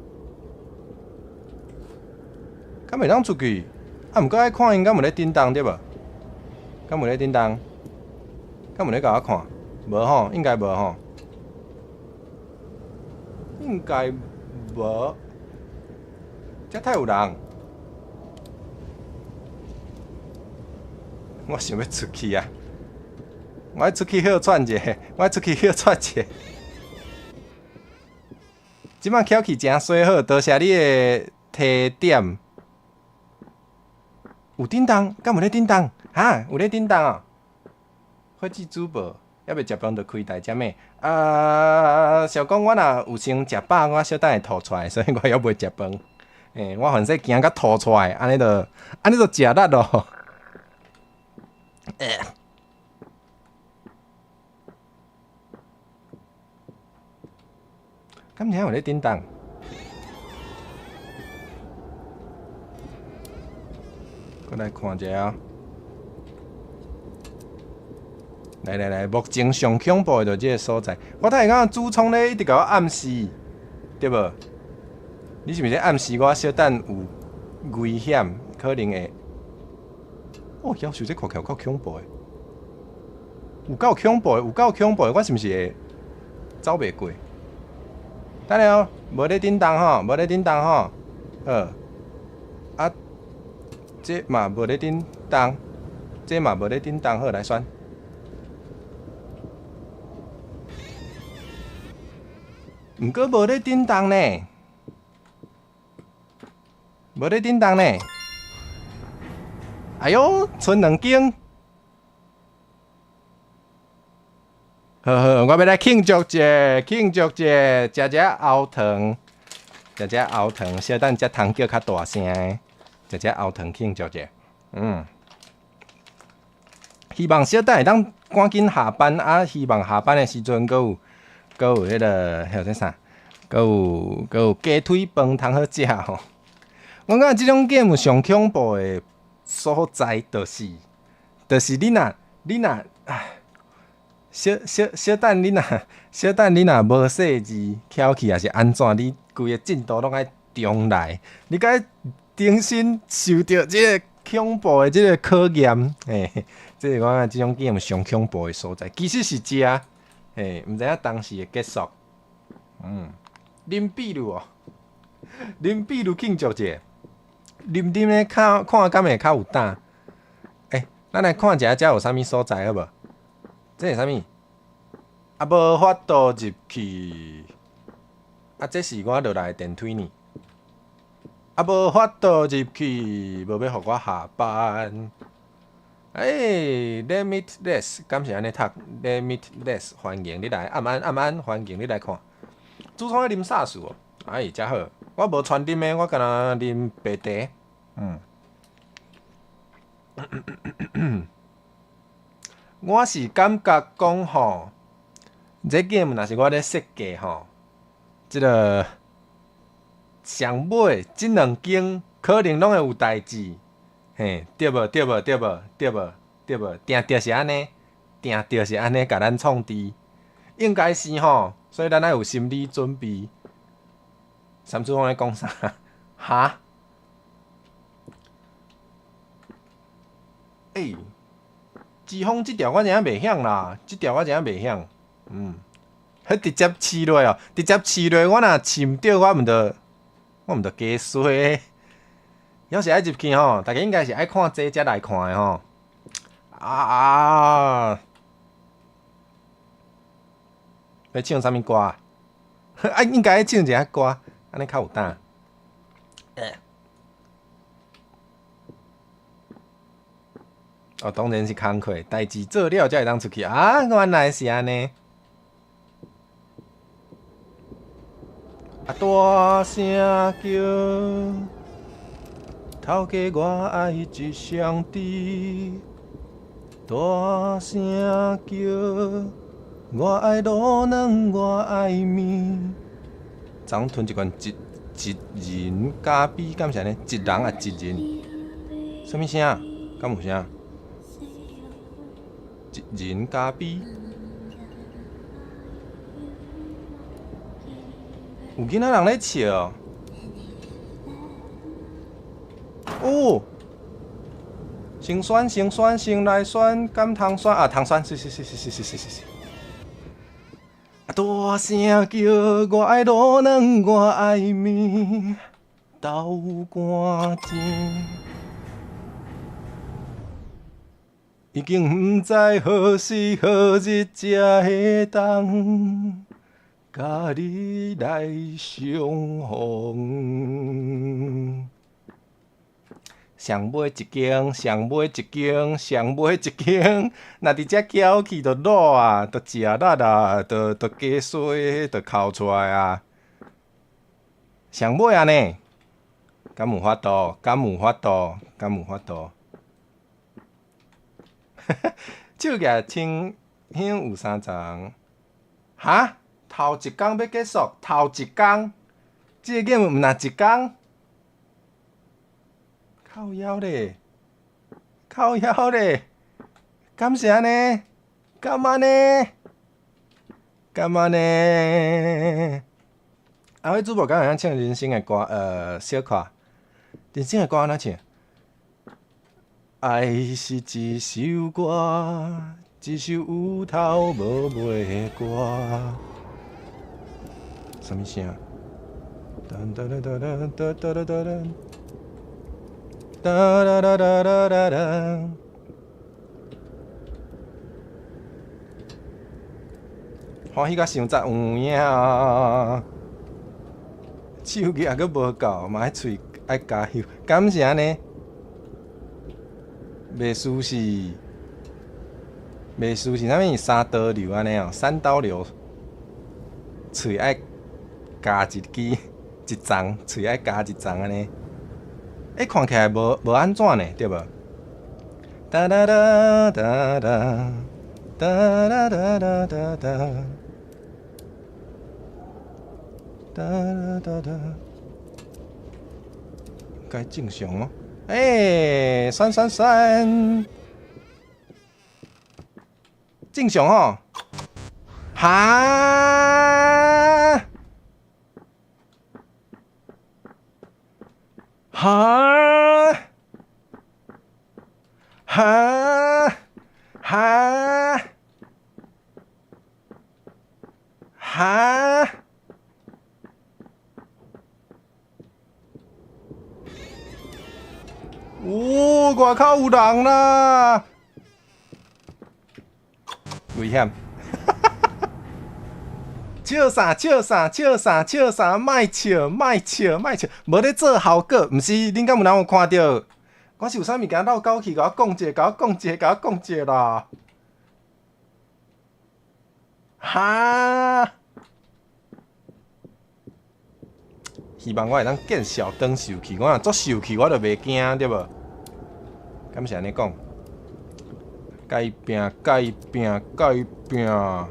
敢會當出去？啊，毋過愛看𪜶敢有咧叮當對無？敢有咧叮當？敢有咧共我看？無吼，應該無吼，應該無。遮太有人，我想欲出去啊！我愛出去歇喘者，我愛出去歇喘者。這擺巧氣誠洗好，多謝你的提點。有叮當，敢有咧叮當？哈，有咧叮當哦。火箭主播猶未食飯就開台遮咩？啊，想講我若有先食飽，我小等會吐出來，所以我猶未食飯。欸，我凡勢驚甲吐出來，按呢就按呢就食力咯。欸，敢聽有咧叮當？閣來看一下。來來來，目前上恐怖的就是這个所在。我頭先感覺主創咧一直共我暗示，對無？你是毋是暗示我小等有危險，可能會？哦，夭壽，這看起來有夠恐怖的，有夠恐怖的，有夠恐怖的，我是毋是會走袂過？等下哦，無咧叮當吼，無咧叮當吼，好。啊，這嘛無咧叮當，這嘛無咧叮當，好，來選。毋過無咧叮當呢，無咧叮當呢。哎喲，賰兩間。好好，我欲來慶祝者，慶祝者，食隻喉糖，食隻喉糖，小等才通叫較大聲的，食隻喉糖慶祝者。嗯，希望小等會當趕緊下班啊！希望下班的時陣閣有。閣有彼個彼個啥？閣有閣有雞腿飯通好食吼。我感覺這種 game 上恐怖的所在，就是你若唉，小小小等你若小等你若無細緻翹起，抑是按怎，你規個進度攏愛重來，你該重新受著這個恐怖的這個考驗，嘿，這是我感覺這種 game 上恐怖的所在。其實是這，嘿，毋知影當時會結束。啉啤酒哦，啉啤酒慶祝者，啉啉咧，看看敢會較有膽。欸，咱來看一下遮有啥物所在好無？這是啥物？啊，無法度入去。啊，這是我落來的電梯呢。啊，無法度入去，無欲予我下班。欸，Limitless，敢是按呢讀？Limitless，歡迎你來，暗安暗安，歡迎你來看。主創咧啉啥事哦？哎，誠好，我無傳啉的，我干焦啉白茶。我是感覺講吼，這 game 若是我咧設計吼，這个上尾這兩間可能攏會有代誌，嘿，對無？對無？對無？對無？對無？定著是按呢，定著是按呢，共咱創治，應該是吼，所以咱愛有心理準備。三叔公咧講啥？哈？欸，之風這條我知影袂曉啦，這條我知影袂曉。彼直接試落哦，直接試落，我若試毋著，我毋著加衰。猶是愛入去吼，大家應該是愛看這才來看的吼。啊！欲唱啥物歌？啊，應該愛唱一下歌，按呢較有膽。哦，當然是工課，代誌做了才會當出去啊！原來是按呢。啊，大聲叫，頭家我愛一雙豬。大聲叫，我愛滷卵，我愛麵。昨昏吞一罐一一人咖啡，敢是按呢？一人啊，一人。啥物聲？敢有聲？一人咖啡。有囡仔人咧笑。哦，先選，先選，先來選，敢通選啊？通選，是是是是是是是是。啊，大聲叫，我愛滷卵，我愛麵，豆乾煎。已經毋知何時何日才會當佮你來相逢。上尾一間，上尾一間，上尾一間，若佇遮翘起就老啊，就食力啊，就加衰，就哭出來啊。上尾按呢？敢有法度？敢有法度？敢有法度？手舉清香有三層。哈？頭一工欲結束，頭一工，這個 game 毋若一工？靠腰咧，靠腰咧，敢是按呢？敢按呢？敢按呢？啊，彼主播敢會曉唱人生的歌？小可，人生的歌按怎唱？愛是一首歌，一首有頭無尾的歌。啥物聲？噔噔噔噔噔噔噔噔。哒哒哒哒哒哒哒。歡喜甲傷早有影，手機抑閣無夠，嘛愛喙愛加油，敢是按呢？袂輸是，袂輸是啥物？三刀流按呢哦，三刀流，喙愛加一支一層，喙愛加一層按呢。欸，看起來無按怎呢，對無？噠噠噠噠噠，噠噠噠噠噠噠，噠噠噠噠，該正常哦。欸，選選選，正常吼。哈？哈？哈？哈？哈？哦，外口有人啦！危險！笑啥？笑啥？笑啥？笑啥？莫笑！莫笑！莫笑！無咧做效果，毋是？恁敢有人有看著？我是有啥物件落狗去，共我講者，共我講者，共我講者啦！哈！希望我會當見笑轉受氣，我若足受氣，我就袂驚，對無？敢是按呢講？共伊拚，共伊拚，共伊拚！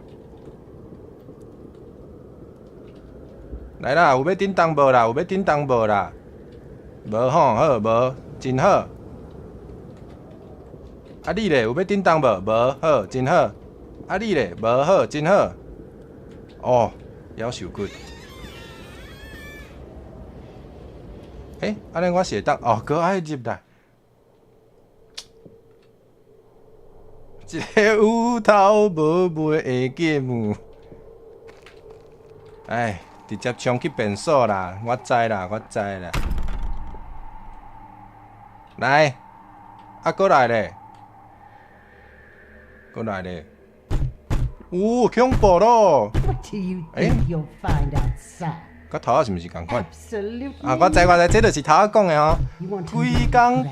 來啦，有欲振動無啦？有欲振動無啦？無吼，好無，真好。啊你咧，有欲振動無？無，好，真好。啊你咧，無，好，真好。哦，夭壽骨。欸，按呢我是會當哦，閣愛入來。一个有頭無尾的 game。哎，直接衝去便所啦！我知啦，我知啦。來，啊，閣來咧，閣來咧。有恐怖咯！欸？佮頭仔是毋是仝款？啊，我知我知，這就是頭仔講的吼。規工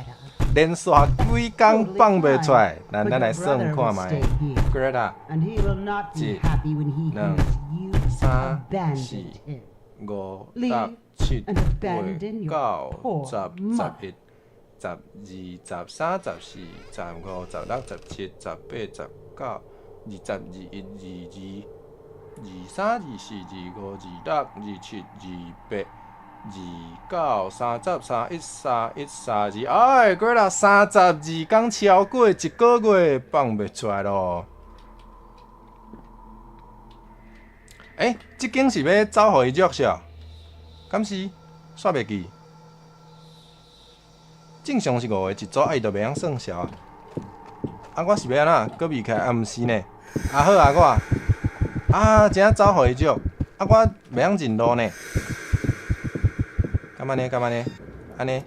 連續幾工放袂出來，咱來算看覓。Greta，一、兩、三、四、五、六、七、八、九、十、十一、十二、十三、十四、十五、十六、十七、十八、十九、二十、二一、二二。二三、二四、二五、二六、二七、二八、二九、三十、三一、三一、三二，哎，過啦32工超過一个月放袂出來咯。欸，這間是欲走予伊弱是？敢是？煞袂記。正常是五个一組，啊伊就袂曉算數啊。啊，我是欲按怎？閣未起來？啊，毋是呢。啊好啊，我。啊，真正走予伊弱，啊，我袂曉認路呢。敢按呢？敢按呢？按呢？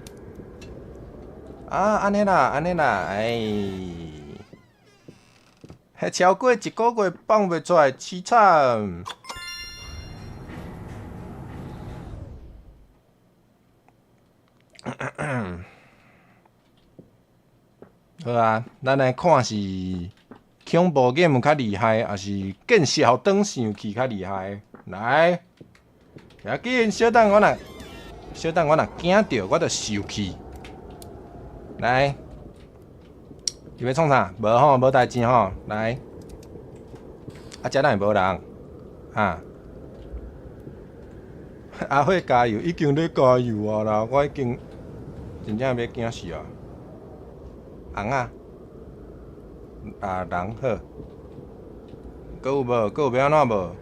啊，按呢啦，按呢啦，哎，彼超過一个月放袂出來，凄慘。好啊，咱來看是恐怖 game 較厲害，抑是見笑轉受氣較厲害？來，欲緊，小等我若，小等我若驚著，我就受氣。來，伊欲創啥？無吼，無代誌吼。來，啊，遮哪會無人？啊？阿火加油，已經咧加油啊啦！我已經真正欲驚死啊！尪仔，啊人好，閣有無？閣有欲按怎無？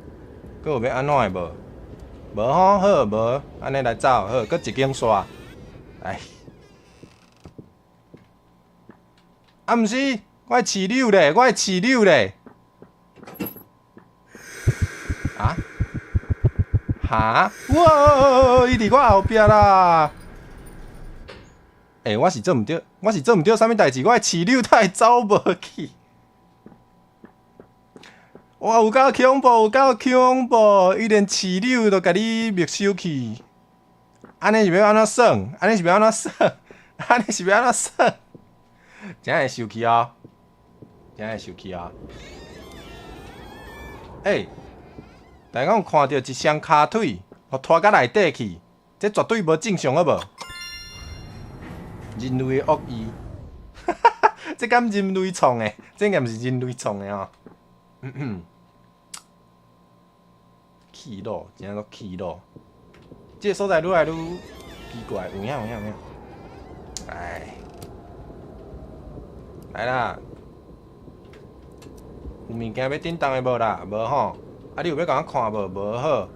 閣有欲按怎的無？無吼，好無？按呢來走好，閣一間煞。哎，啊毋是，我的飼料咧，我的飼料咧。啊？哈？哇！伊佇我後壁啦！欸，我是做毋著，我是做毋著啥物代誌，我的飼料太走無去。哇！有夠恐怖，有夠恐怖！伊連飼料都共你沒收去。按呢是欲按怎耍？按呢是欲按怎耍？按呢是欲按怎耍？真會受氣哦！真會受氣哦！欸，大家有看著一雙跤腿，予拖甲內底去，這絕對無正常好無？人類的惡意，這敢人類創的？這應該毋是人類創的吼。氣惱，真正足氣惱。這个所在愈來愈奇怪，有影有影有影。來，來啦！有物件欲振動的無啦？無吼。啊，你有欲共我看無？無好。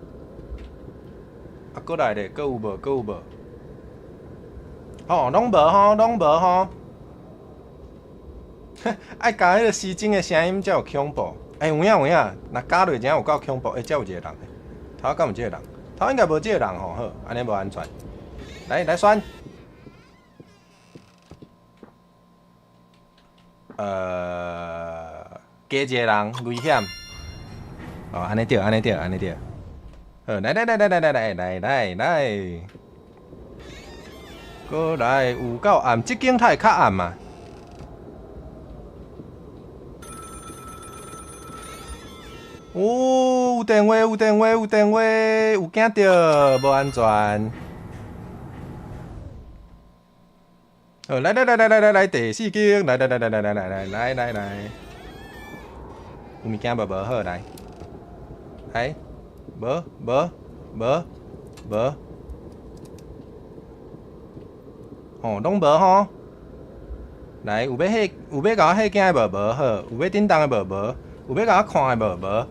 啊，閣來咧，閣有無？閣有無？吼，攏無吼，攏無吼。愛加彼個時鐘的聲音才有恐怖。欸，有影有影，若加落真有夠恐怖。欸，遮有一個人，頭仔敢有這個人？頭應該無這個人吼，好，按呢無安全。來來選。加一個人，危險。哦，按呢對，按呢對，按呢對。好，來來來來來來來來來來，閣來有夠暗，這間會較暗啊。哦，有電話，有電話，有電話，有驚著，無安全。好，來來來來來來來，第四間，來來來來來來來來來來，有物件無？無好來，來，無無無無，吼，攏無吼。來，有欲嚇，有欲共我嚇驚的無？無好，有欲振動的無？無，有欲共我看的無？無。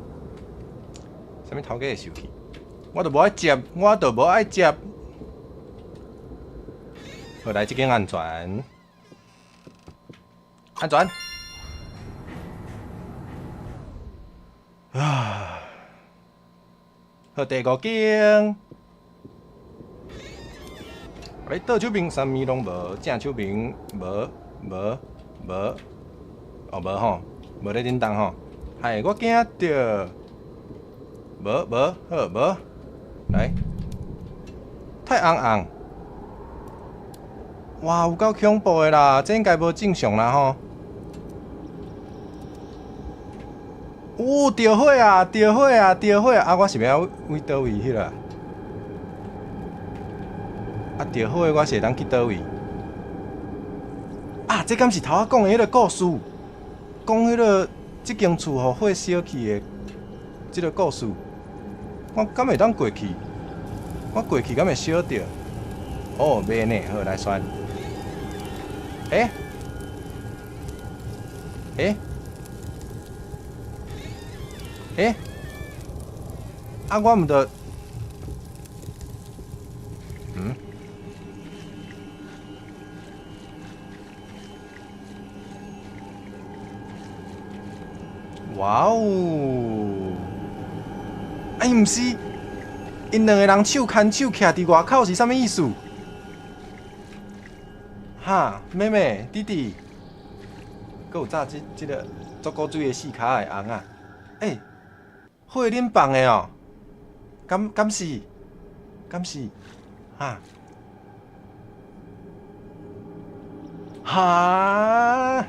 啥物頭家會生氣？我都無愛接，我都無愛接。好，來，這間安全，安全。啊，好，第五間。來，倒手邊啥物攏無，正手邊無無無，哦無吼，無咧振動吼。害我驚著，無無好無，來，太紅紅。哇，有夠恐怖的啦！這應該無正常啦吼。哦，著火啊，著火啊，著火啊！啊，我是欲往佗位彼落？啊，著火的我是會當去佗位？啊，這敢是頭仔講的彼個故事？講彼個這間厝予火燒去的這個故事？我敢會當過去？我過去敢會燒著？哦，袂呢，好來選。欸？欸？欸？啊，我毋著，嗯？哇哦！欸，毋是，𪜶兩個人手牽手徛佇外口是啥物意思？哈，妹妹、弟弟，閣有紮這個足古錐的四跤的尪仔，欸，火恁放的哦？敢敢是？敢是？哈？哈？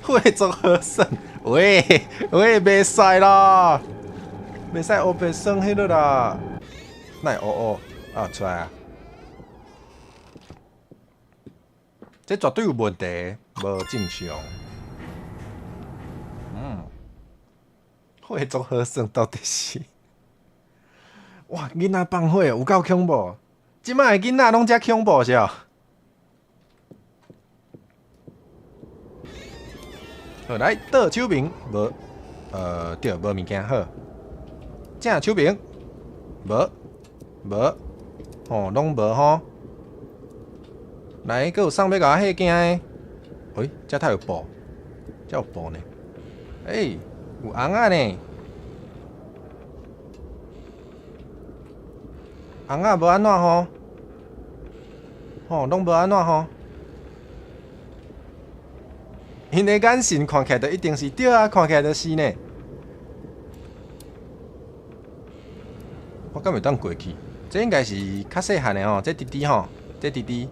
火足好耍，喂喂，袂使啦，袂使烏白耍彼落啦，哪會烏烏啊出來啊？這絕對有問題，無正常。嗯，火足好耍到底是？哇，囡仔放火有夠恐怖！這擺的囡仔攏遮恐怖是哦。好，來倒手邊無，對，無物件好。正手邊無，無，吼，攏無吼。來，閣有送欲共我嚇驚的？欸，這太有布，這有布呢。欸，有尪仔呢。尪仔無按怎吼？吼，攏無按怎吼？𪜶的眼神看起來就一定是對啊，看起來就是呢。我敢會當過去？這應該是較細漢的吼，這弟弟吼，這弟弟。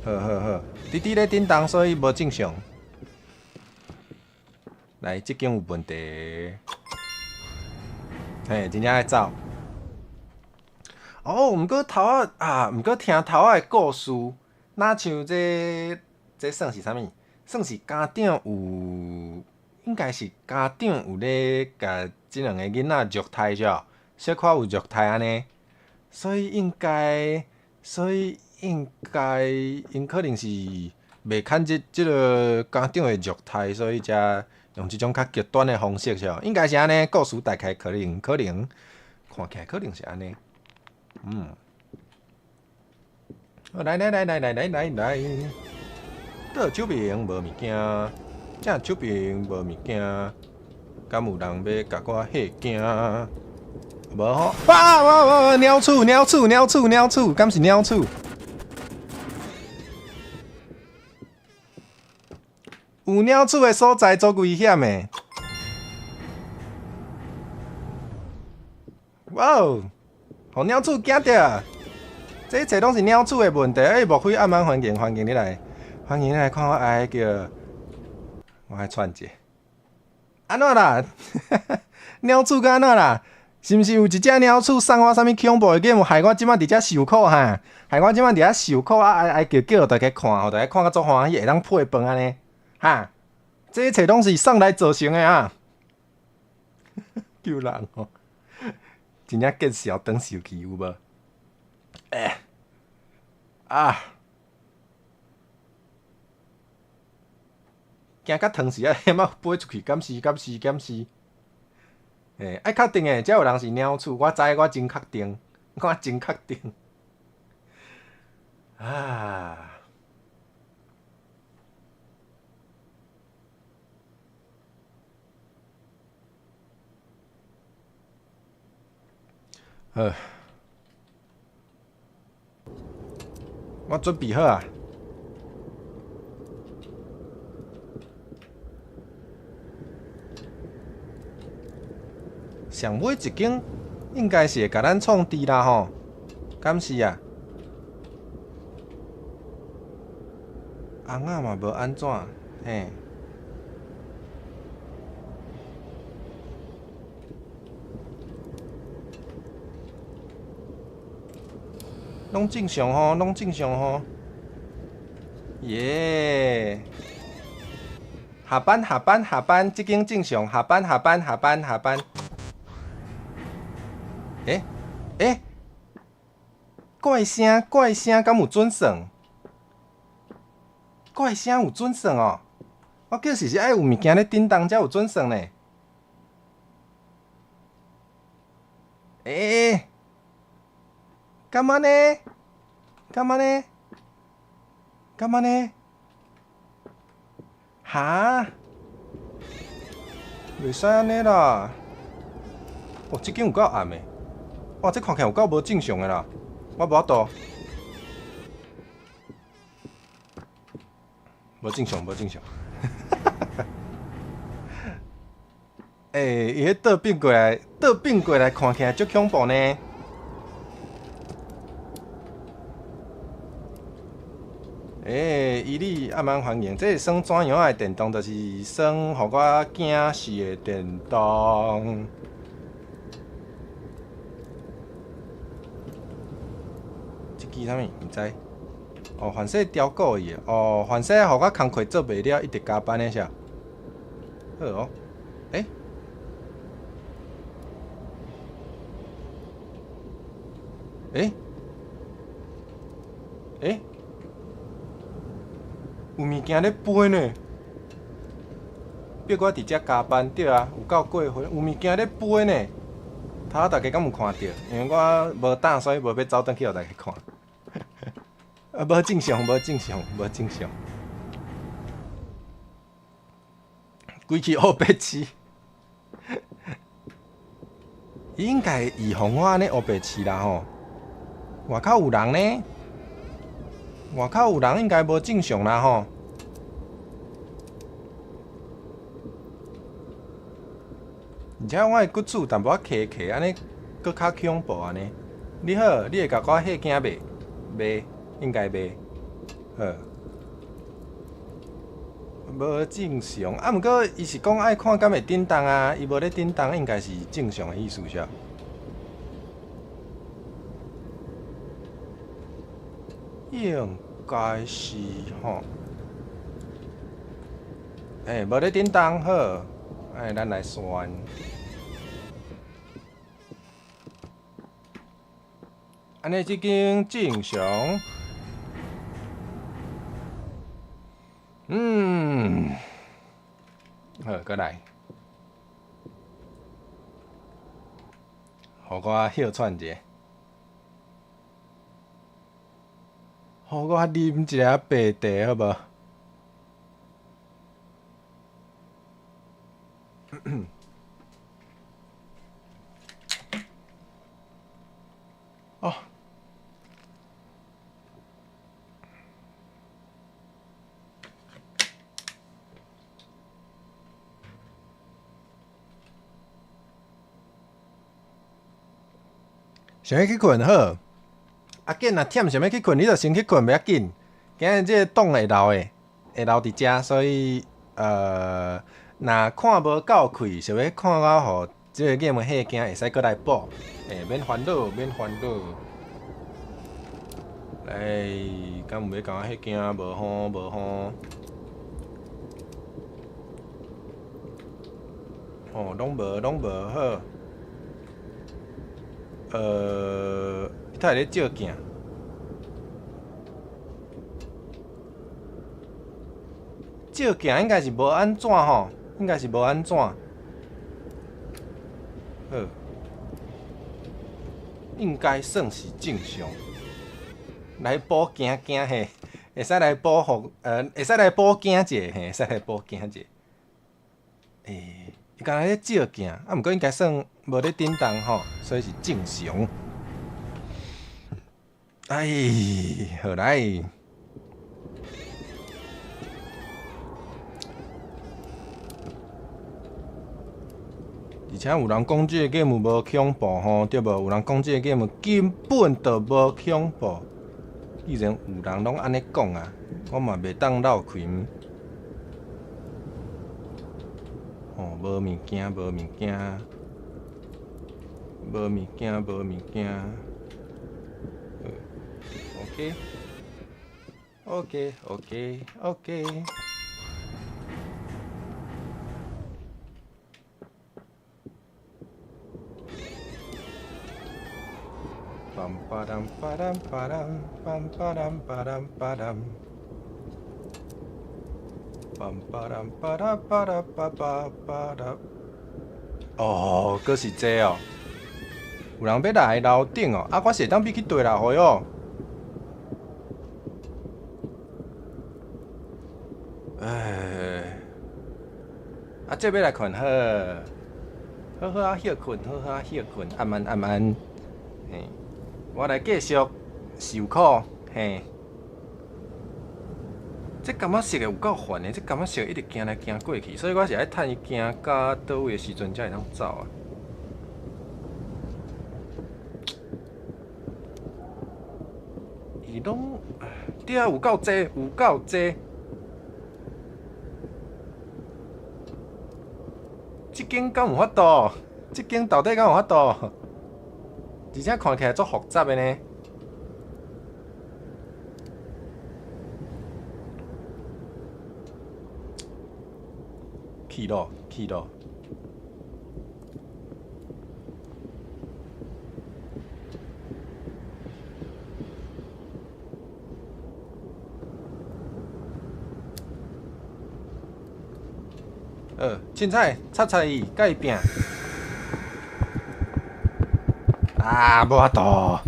好好好，弟弟咧振動，所以無正常。來，這間有問題。嘿，真正愛走。哦，毋過頭仔啊，毋過聽頭仔的故事，若像這這算是啥物？算是家長有，應該是家長有咧共這兩個囡仔虐待著，小可有虐待按呢，所以應該，所以應該𪜶可能是袂堪這這个家長的虐待，所以才用這種較極端的方式，是應該是按呢。故事大概可能看起來可能是按呢。來來來來來來來來，倒手邊無物件，正手邊無物件，敢有人欲共我嚇驚？無吼！哇哇哇！鳥鼠鳥鼠鳥鼠鳥鼠，敢是鳥鼠？有鳥鼠的所在足危險的。哇哦！予鳥鼠驚著，這一切攏是鳥鼠的問題。欸，莫非暗暗環境，歡迎你來，歡迎你來看我愛叫，我愛喘者。按怎啦？鳥鼠敢按怎啦？是毋是有一隻鳥鼠送我啥物恐怖的 game，害我這擺佇遮受苦哈？害我這擺佇遮受苦啊！愛愛叫叫大家看，予大家看甲足歡喜，會當配飯按呢？哈！這一切攏是送來造成的啊！救人吼，真正見笑轉受氣有無？欸啊！驚甲湯匙啊，遐仔飛出去，敢是敢是敢是？欸，愛確定的，遮有人是鳥鼠，我知，我真確定，我真確定。啊！好，我準備好啊。上尾一間應該是會共咱創治啦吼，敢是啊？翁仔嘛無按怎，嘿。攏正常吼，攏正常吼。耶！下班下班下班，這間正常。下班下班下班下班。欸欸，怪聲怪聲，敢有準算？怪聲有準算哦！我叫是是愛有物件咧振動才有準算呢。欸，敢按呢？敢按呢？敢按呢？哈？袂使按呢啦！哦，這間有夠暗的。哇，這看起來有夠無正常的啦！我無法度，無正常，無正常。欸，伊彼倒變過來，倒變過來，看起來足恐怖呢。欸，伊你暗暗歡迎，這是算怎樣的電動？就是算予我驚死的電動。這支啥物？毋知。哦，凡勢調過伊的。哦，凡勢予我工課做袂了，一直加班的是。好哦。欸？欸？欸？有物件咧飛呢！逼我佇遮加班，對啊，有夠過分，有物件咧飛呢！頭仔大家敢有看著？因為我無膽，所以無欲走轉去予大家看。啊，無正常，無正常，無正常。規氣烏白飼，應該預防我按呢烏白飼啦吼。外口有人呢，外口有人應該無正常啦吼。而且我的骨子淡薄仔磕磕，按呢閣較恐怖按呢。你好，你會共我嚇驚袂？袂，應該袂。好，無正常。啊，毋過伊是講愛看敢會振動啊，伊無咧振動，應該是正常的意思是。應該是吼。欸，無咧振動，好，哎，咱來算。按呢這間正常，好，閣來，予我歇喘一下，予我啉一下白茶，好無？哦。想欲去睏好，啊緊若忝想欲去睏，你就先去睏，袂要緊。今日這個檔會留的，會留佇遮，所以若看無夠氣，想欲看到予這個 game 嚇驚，會使閣來補，免煩惱，免煩惱。來，敢有欲共我嚇驚？無吼，無吼。哦，攏無，攏無好。伊太咧照鏡，照鏡應該是無按怎吼，應該是無按怎。好，應該算是正常。來補鏡鏡嘿，會使來補予，會使來補鏡者嘿，會使來補鏡者。伊敢若咧照鏡，啊，毋過應該算無咧振動吼，所以是正常。哎，好來。而且有人講這個 game 無恐怖吼，對無？有人講這個 game 根本就無恐怖。既然有人攏按呢講啊，我嘛袂當落氣。哦，無物件，無物件，無物件，無物件。OK，OK，OK，OK。梆巴當巴當巴當，梆巴當巴當巴當。梆巴當巴達巴達巴巴巴達。哦，閣是這哦。有人欲來樓頂哦，啊，我是會當欲去綴落去哦。哎，啊，這欲來睏好，好好仔歇睏，好好仔歇睏，暗慢暗慢。嘿，我來繼續受苦，嘿。這感覺色的有夠煩的，這感覺色一直行來行過去，所以我是愛趁伊行到佗位的時陣才會當走啊。伊攏對啊，有夠濟，有夠濟。這間敢有法度？這間到底敢有法度？而且看起來足複雜的呢。去咯，去咯。凊彩，插插伊，共伊拚。啊，無法度。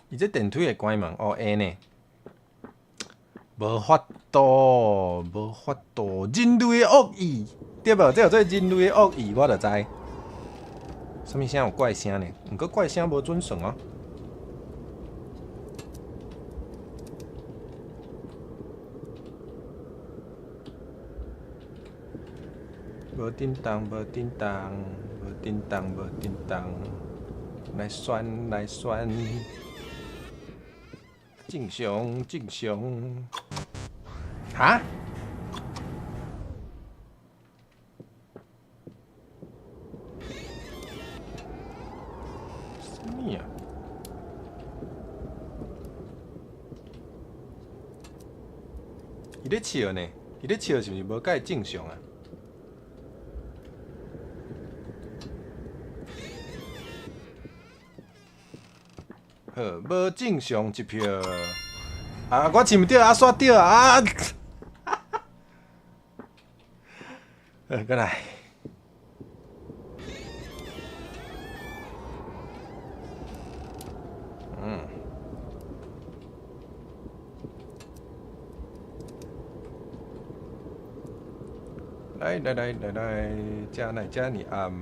伊這電梯會關門？哦，會呢。無法度，無法度，人類的惡意，對無？這叫做人類的惡意，我就知。啥物聲有怪聲呢？毋過怪聲無準算哦。無叮當，無叮當，無叮當，無叮當，來選，來選，正常，正常。哈？啥物啊？伊咧笑呢？伊咧笑是毋是無介正常啊？好，無正常一票。啊，我飼毋著啊，煞著啊！好，閣來。嗯。來來來來來，遮哪會遮爾暗？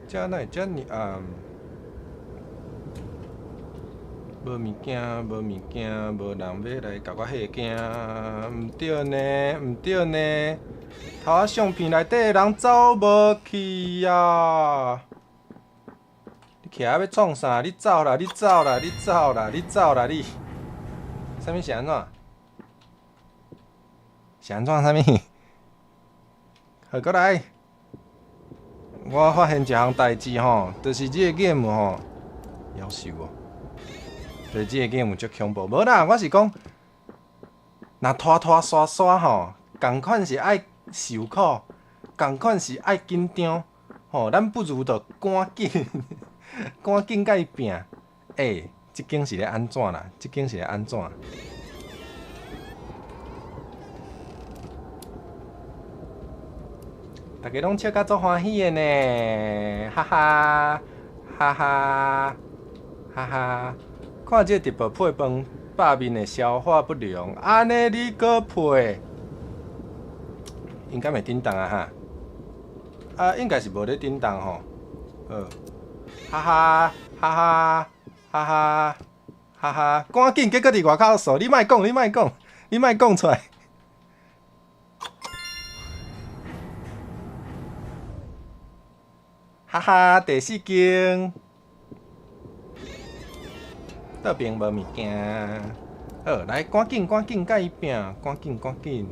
遮哪會遮爾暗？無物件，無物件，無人欲來共我嚇驚，毋對呢，毋對呢，頭仔相片內底的人走無去啊！你徛遐欲創啥？你走啦！你走啦！你走啦！你走啦！你！啥物是按怎？是按怎？啥物？好，閣來。我發現一項代誌吼，就是這個 game 吼，夭壽哦。就是這個 game 足恐怖。無啦，我是講，若拖拖沙沙吼，仝款是愛受苦，仝款是愛緊張，吼，咱不如就趕緊，趕緊共伊拚。欸，這間是咧按怎啦？這間是咧按怎？大家攏笑甲足歡喜的呢，哈哈，哈哈，哈哈！看這個直播配飯，飽面會消化不良，按呢你閣配？應該袂振動啊哈？啊，應該是無咧振動吼。好，哈哈，哈哈，哈哈，哈哈！趕緊，結果佇外口踅，你莫講，你莫講，你莫講出來。哈哈，第四間，倒邊無物件。好，來，趕緊，趕緊，共伊拚，趕緊，趕緊。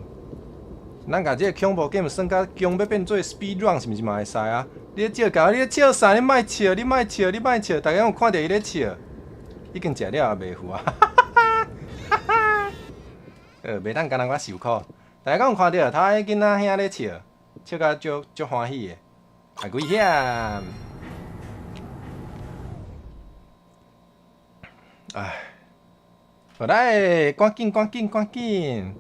咱共這個恐怖 game 耍甲強，欲變做 speed run 是毋是嘛會使啊？你咧笑共，你咧笑啥？你莫笑，你莫笑，你莫笑，大家攏有看著伊咧笑，已經食了也袂赴啊！哈哈哈哈！袂當干焦我受苦。大家敢有看著？頭仔彼囡仔兄咧笑，笑甲足足歡喜的。啊，危險！唉，好來，趕緊，趕緊，趕緊！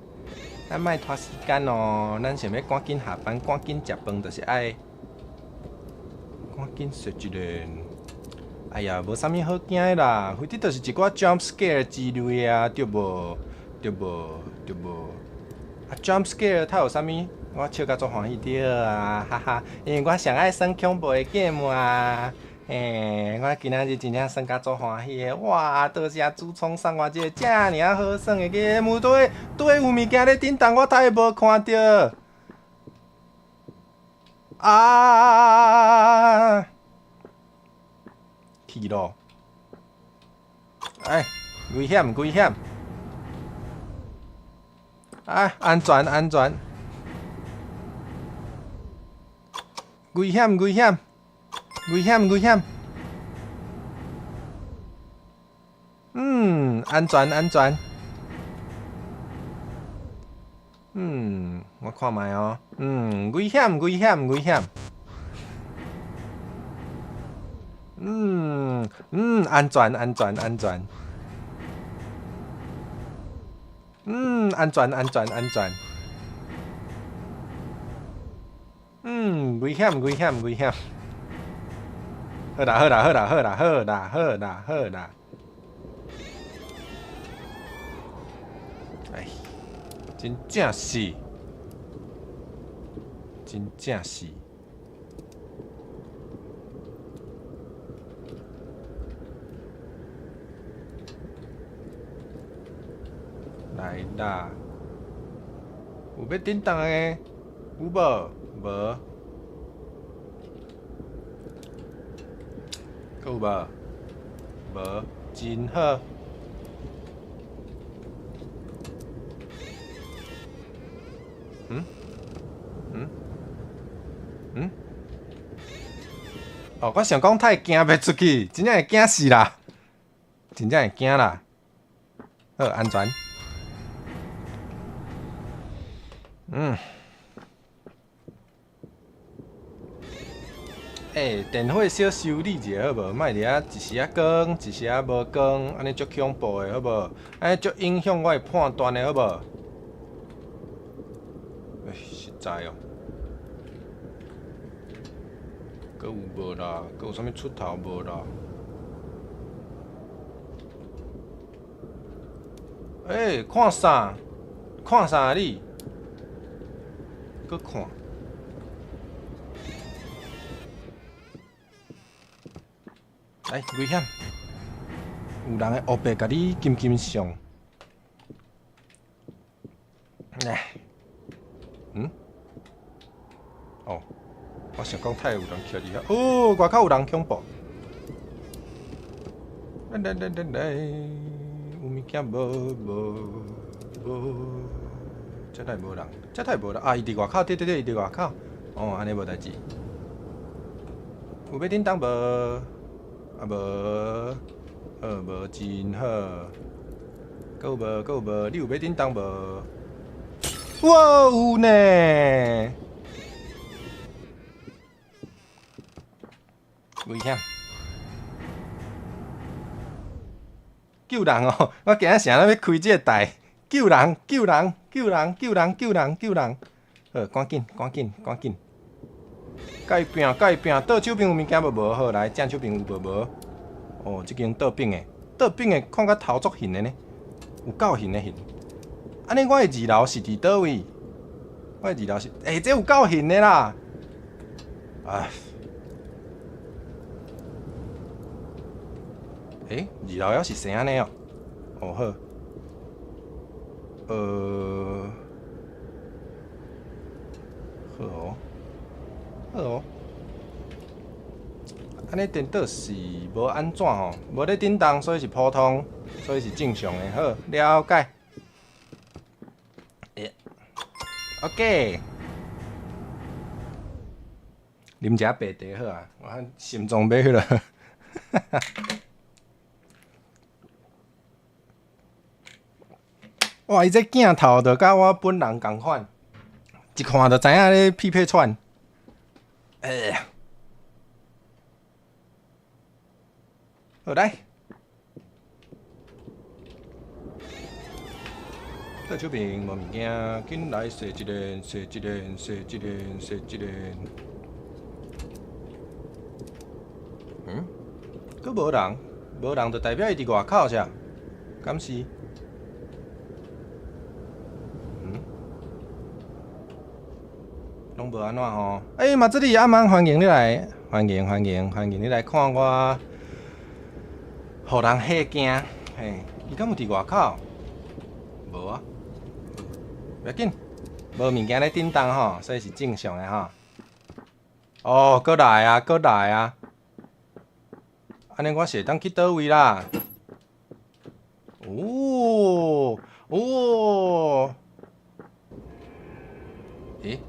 咱莫拖時間哦，咱想欲趕緊下班，趕緊食飯，就是愛趕緊說一個。哎呀，無啥物好驚的啦，反正就是一寡 jump scare 之類的啊，對無？對無？對無？啊，jump scare 它有啥物？我笑甲足歡喜著啊，哈哈！因為我上愛耍恐怖的 game 啊，嘿，我今仔日真正耍甲足歡喜的，哇！多謝主創送我這個遮爾仔好耍的 game，對對有物件咧振動，我太無看著。啊！去咯！哎，危險危險！哎，安全安全！危險危險！危險危險！嗯，安全安全。嗯，我看覓哦。嗯，危險危險危險。嗯嗯，安全安全安全。嗯，安全安全安全。嗯，危險危險危險。好啦好啦好啦好啦好啦好啦好啦。哎，真正是，真正是。來啦，有欲振動的，有無？無。閣有無？無，真好。嗯？嗯？嗯？哦，我想講太驚袂出去，真正會驚死啦！真正會驚啦。好，安全。嗯。欸，电火小修理一下好無？莫伫遐一時仔光，一時仔無光，按呢足恐怖的好無？按呢足影響我的判斷的好無？欸，實在哦，閣有無啦？閣有啥物出頭無啦？欸，看啥？看啥你？閣看？來，危險！有人會烏白共你金金上。來，嗯？哦，我想講太有人徛佇遐，哦，外口有人恐怖。來來來來來，有物件無無無？這內無人，這內無人啊！伊佇外口，對對對，伊佇外口。哦，按呢無代誌。有欲叮當無？啊無，好無真好。閣有無？閣有無？你有欲叮當無？哇，有呢！危險！救人哦！我今仔啥咧欲開這个台？救人！救人！救人！救人！救人！救人！好，趕緊，趕緊，趕緊！共伊拼，共伊拼，倒手邊有物件無？無好，來正手邊有無？無。哦，這間倒反的，倒反的，看甲頭足形的呢，有夠形的形。按呢，我的二樓是佇佗位？我的二樓是，欸，這有夠形的啦！唉，欸，二樓猶是生按呢哦。哦好，好哦。好哦，按呢颠倒是無按怎吼，無咧振動，所以是普通，所以是正常的。好，了解。欸，OK。啉一下白茶好啊，我心臟欲彼个。哇！伊這鏡頭就佮我本人仝款，一看就知影咧屁屁喘。欸，好來，倒手邊無物件，緊來踅一下，踅一下，踅一下，踅一下。嗯？閣無人，無人就代表伊佇外口啥？敢是？嗯？攏無按怎吼？欸，馬子里阿曼歡迎你來，歡迎歡迎歡迎你來看我，予人嚇驚。嘿，伊敢有佇外口？無啊，袂要緊，無物件咧振動吼，所以是正常的吼。哦，閣來啊，閣來啊！按呢我是會當去佗位啦？哦哦，欸？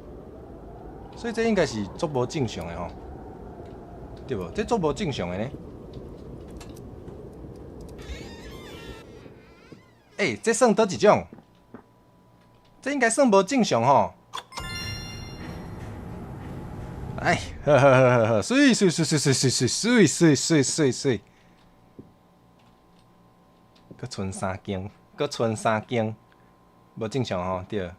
所以這應該是足無正常的吼，對無？這足無正常的呢？欸，這算佗一種？這應該算無正常吼。哎，好好好好好，媠媠媠媠媠媠媠媠媠媠媠。閣賰三間，閣賰三間，無正常吼，對。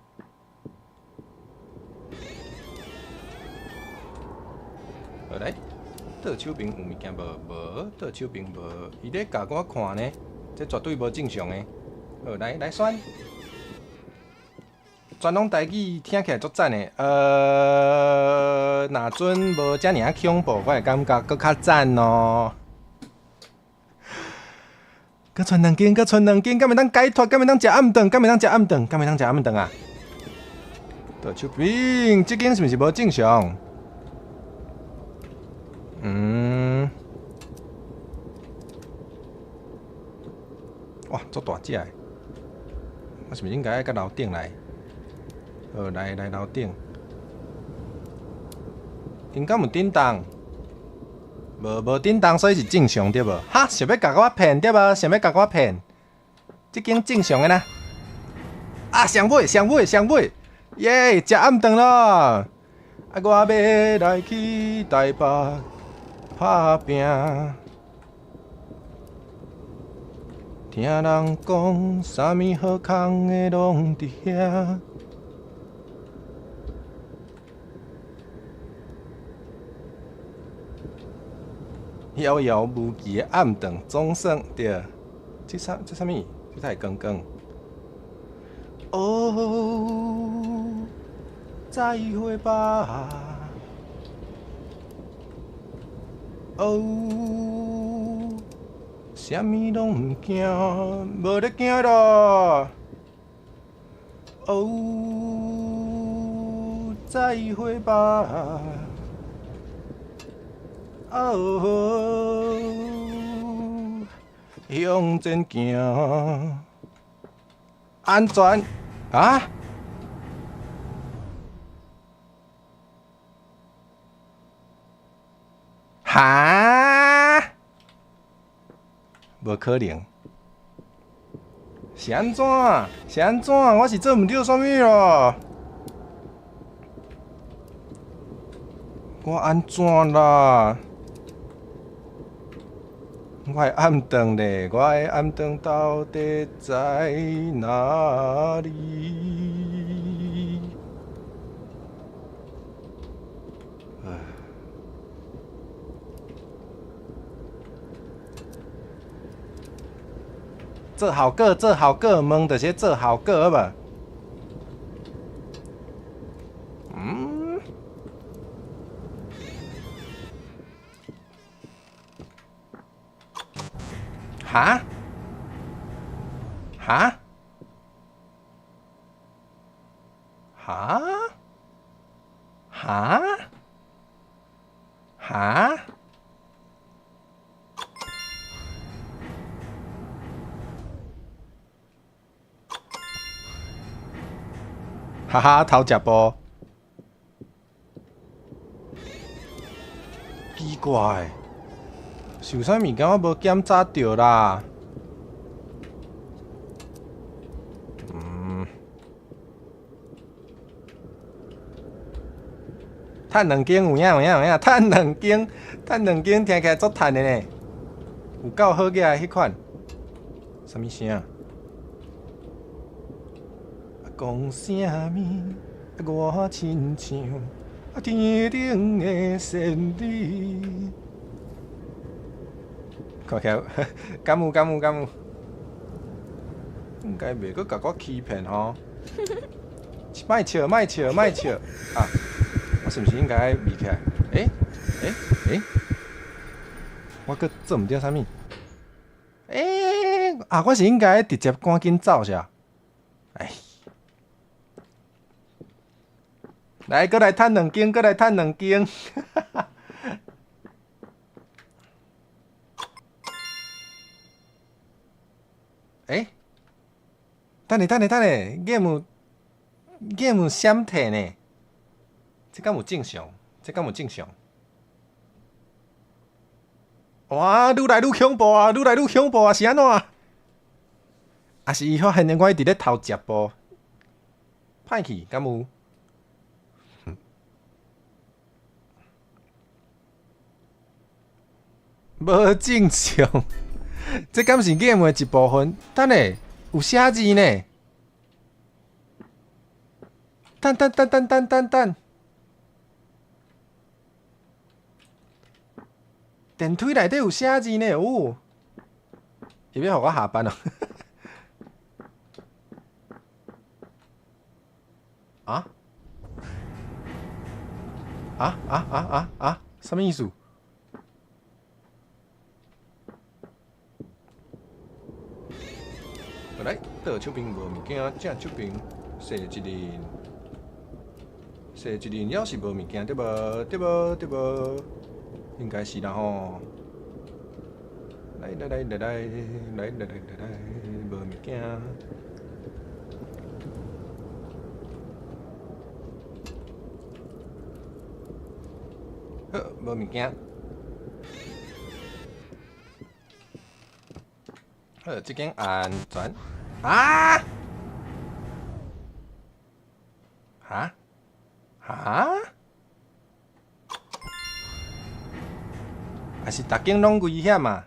好來，倒手邊有物件無？無，倒手邊無。伊咧共我看呢，這絕對無正常的。好，來來選，全攏台語聽起來足讚的。若陣無遮爾仔恐怖，我會感覺閣較讚哦。閣賰兩間，閣賰兩間，敢會當解脫？敢會當食暗頓？敢會當食暗頓？敢會當食暗頓啊？倒手邊，這間是毋是無正常？嗯，哇，足大隻的，我是毋是應該愛到樓頂來？好，來來樓頂。𪜶敢有振動？無無振動，所以是正常對無？哈，想欲共我騙對無？想欲共我騙？這間正常的啦。啊，上尾上尾上尾，耶！食暗頓咯。啊，我欲來去台北。拍拚。聽人講，啥物好康的攏佇遐。遙遙無期的暗頓，總算對。這啥？這啥物？這才會光光。哦，再會吧。哦，啥物攏毋驚，無咧驚啦。哦，再會吧。哦，向前行，安全啊！哈？無可能！是按怎？是按怎？我是做毋著啥物咯？我按怎啦？我的暗頓咧，我的暗頓到底在哪裡？做效果，做效果，問就是做效果好無？嗯？哈？哈？哈？哈？哈？哈哈，偷食步。奇怪，是有啥物件我無檢查著啦？嗯，趁兩間有影有影有影，趁兩間，趁兩間聽起來足趁的呢，有夠好額的彼款，啥物聲？講啥物？我親像天頂的仙女。看起來，敢有敢有敢有？應該袂閣共我欺騙吼？莫笑莫笑莫笑啊！我是毋是應該離起來？欸欸欸！我閣做毋著啥物？欸啊！我是應該直接趕緊走是啊？哎！來，閣來趁兩間，閣來趁兩間。欸？等下，等下，等下，game game 閃退呢？這敢有正常？這敢有正常？哇，愈來愈恐怖啊！愈來愈恐怖啊！是按怎？啊是伊發現我一直咧偷食步？歹去，敢有？無正常，這敢是 game 的一部分？等下有寫字呢？等等等等等等等，電梯內底有寫字呢？有，伊欲予我下班哦？啊？啊啊啊啊啊！啥物意思？來，倒手邊無物件，正手邊踅一輪，踅一輪猶是無物件，對無？對無？對無？應該是啦吼。來來來來來來來來來，無物件。好，無物件。好，這間安全。啊！哈？哈？還是逐間攏危險啊？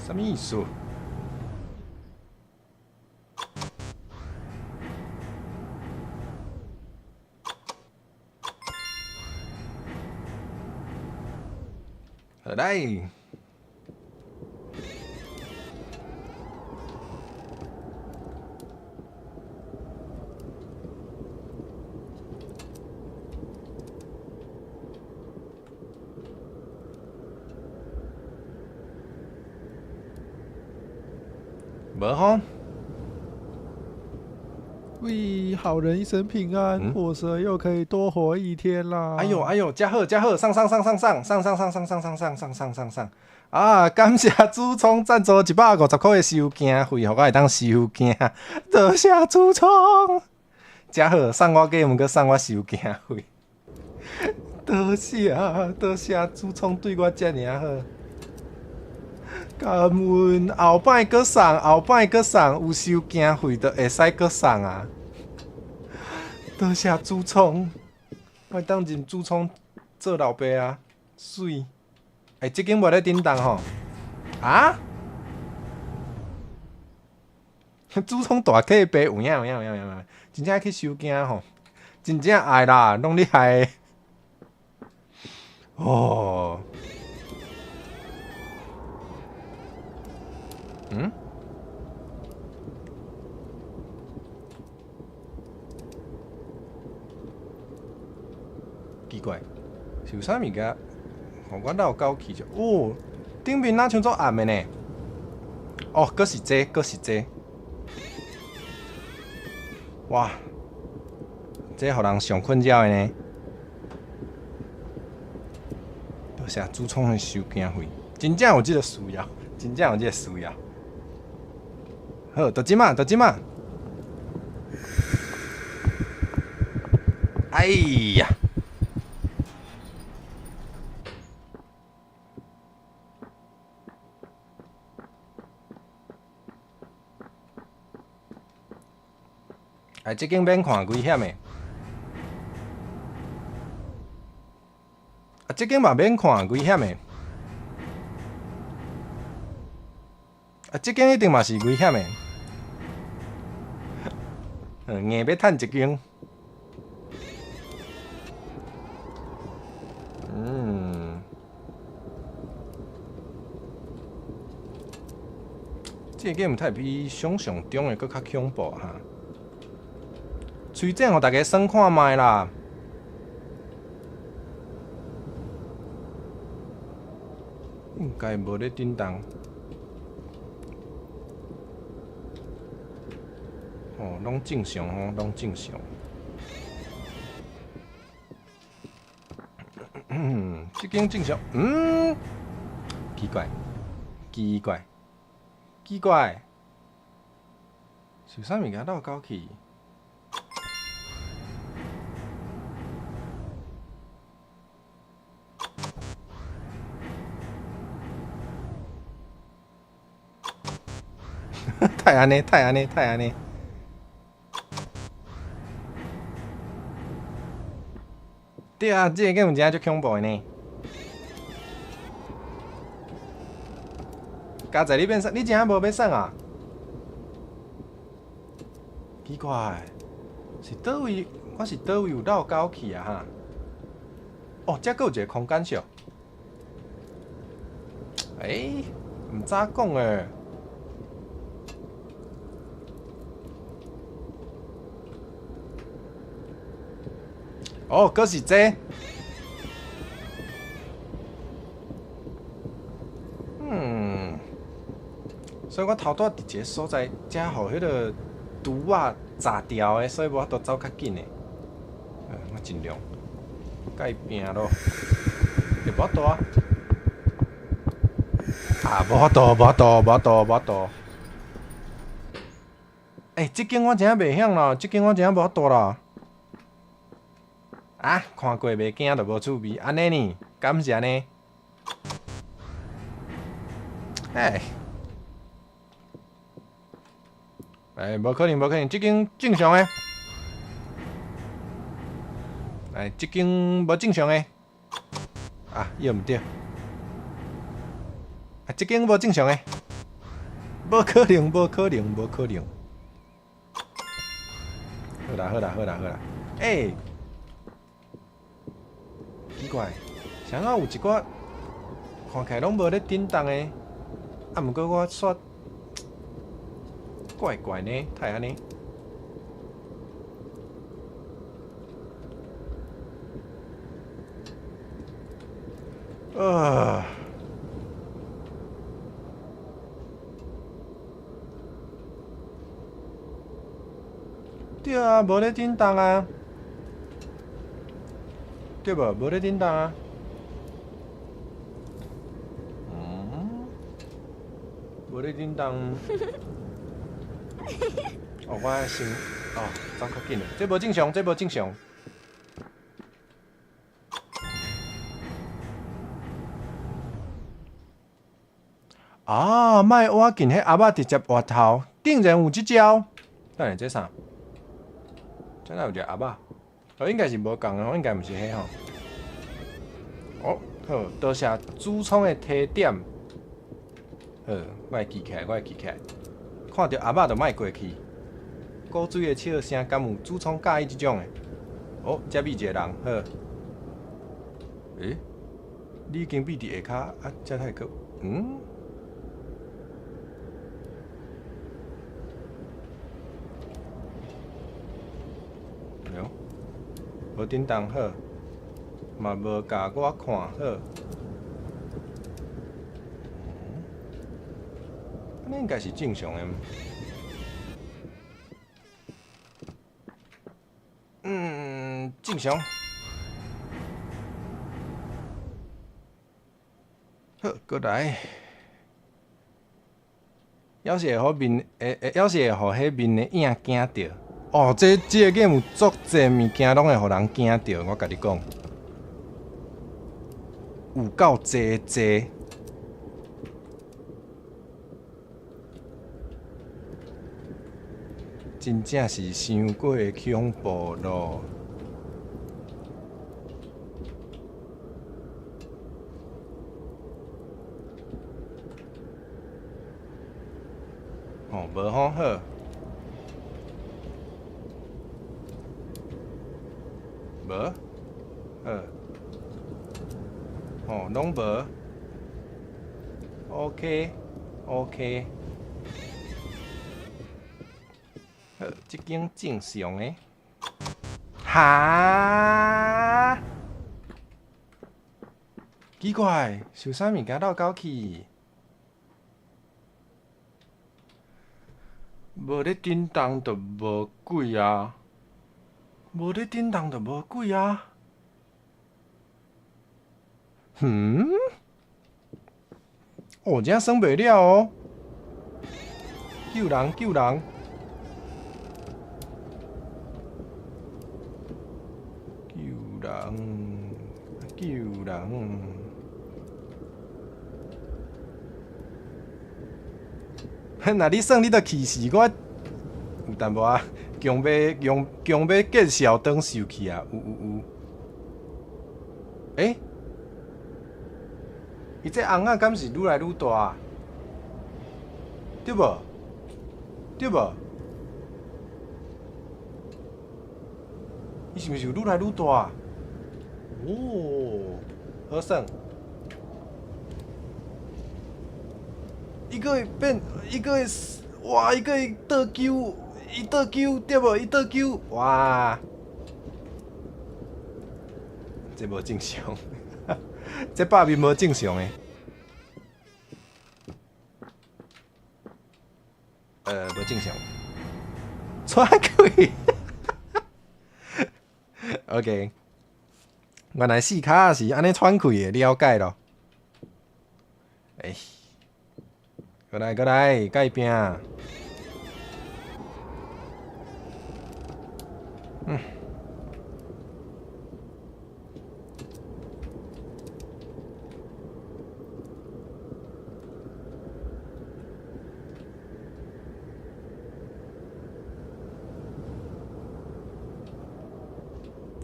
啥物意思？好來。無吼。喂，好人一生平安，火蛇又可以多活一天啦！哎呦哎呦，真好真好，上上上上上上上上上上上上上上上上啊！感謝主創贊助150塊的收驚費，予我會當收驚。多謝主創，真好，送我價，毋過送我收驚費。多謝多謝主創對我遮爾好。感恩，後擺閣送，後擺閣送，有收驚費就會使閣送啊！多謝主創，我會當認主創做老爸啊，媠！欸，這間無咧叮當吼，啊？主創大客爸有影有影有影有影，真正愛去收驚吼，真正愛啦，攏你害。哦。嗯？奇怪，是有啥物件？予我落狗去者？哦，頂面若像做暗的呢？哦，閣是這，閣是這。哇！這予人上困擾的呢。多謝主創的收驚費，真正有這個需要，真正有這個需要。好，就這馬，就這馬。哎呀！哎，這間免看，危險的。啊，這間嘛免看，危險的。啊，這間一定嘛是危險的。硬欲趁一間。嗯。這個毋太比想像中的閣較恐怖哈。推薦予大家耍看覓啦。應該無咧叮當。哦，攏正常吼，攏正常。這間正常，嗯，奇怪，奇怪，奇怪，是啥物件落狗去？太按呢，太按呢，太按呢。對啊，這個 game 真正足恐怖的呢。佳仔，你變耍，你真正無欲耍啊？奇怪，是佗位？我是佗位有落狗去啊？哈！哦，這閣有一個空間小。欸，毋知講欸。哦，閣是這。嗯，所以我頭拄仔佇一個所在，才予彼個櫥仔閘掉的，所以無法度走較緊的。我盡量共伊拼咯，會無法度啊？啊，無法度，無法度，無法度，無法度。欸，這間我真正袂曉啦，這間我真正無法度啦。啊，看過袂驚就無趣味，按呢呢？敢是按呢？哎，哎，無可能，無可能，這間正常的。哎，這間無正常的。啊，伊毋對。啊，這間無正常的，無可能，無可能，無可能。好啦，好啦，好啦，好啦。欸，奇怪，啥物有一寡看起來攏無咧振動的，啊，毋過我煞怪怪呢，哪會按呢？啊！對啊，無咧振動啊，對無？無咧振動啊。嗯？無咧振動。哦，我先哦，走較緊，這無正常，這無正常。啊！莫挖近彼鸭仔直接活頭，竟然有這招！等下這啥？這哪有一个鴨仔？哦，應該是無仝的吼，應該毋是彼吼。哦，好，多謝主創的提點。好，我會記起來，我會記起來。看著鴨仔就莫過去。古水的笑聲，敢有主創佮意這種的？哦，這邊一個人，好。欸？你已經秘佇下跤，啊，這太閣嗯？無振動好，嘛無共我看好。按呢應該是正常的。嗯，正常。好，閣來。猶是會予面，會會猶是會予彼面的影驚著。哦，這個 game 有足濟物件攏會予人驚著，我共你講，有夠濟濟，真正是傷過恐怖咯！哦，無吼，好。無，好，哦，攏無，OK，OK，好，這間正常的，哈？奇怪，是有啥物件落狗去？無咧振動就無鬼啊！無咧振動就無鬼啊！嗯？哦，這耍袂了哦！救人！救人！救人！救人！若你耍，你就氣死我！有淡薄仔強欲強強欲見笑轉受氣啊！有有有！欸？伊這尪仔敢是愈來愈大啊？對無？對無？伊是毋是有愈來愈大啊？哦，好耍！伊閣會變，伊閣會，哇！伊閣會倒勼，伊倒勼對無？伊倒勼，哇！這無正常，這百面無正常的。無正常。喘氣。OK，原來四跤是按呢喘氣的，了解咯。欸，過來過來，共伊拼。嗯。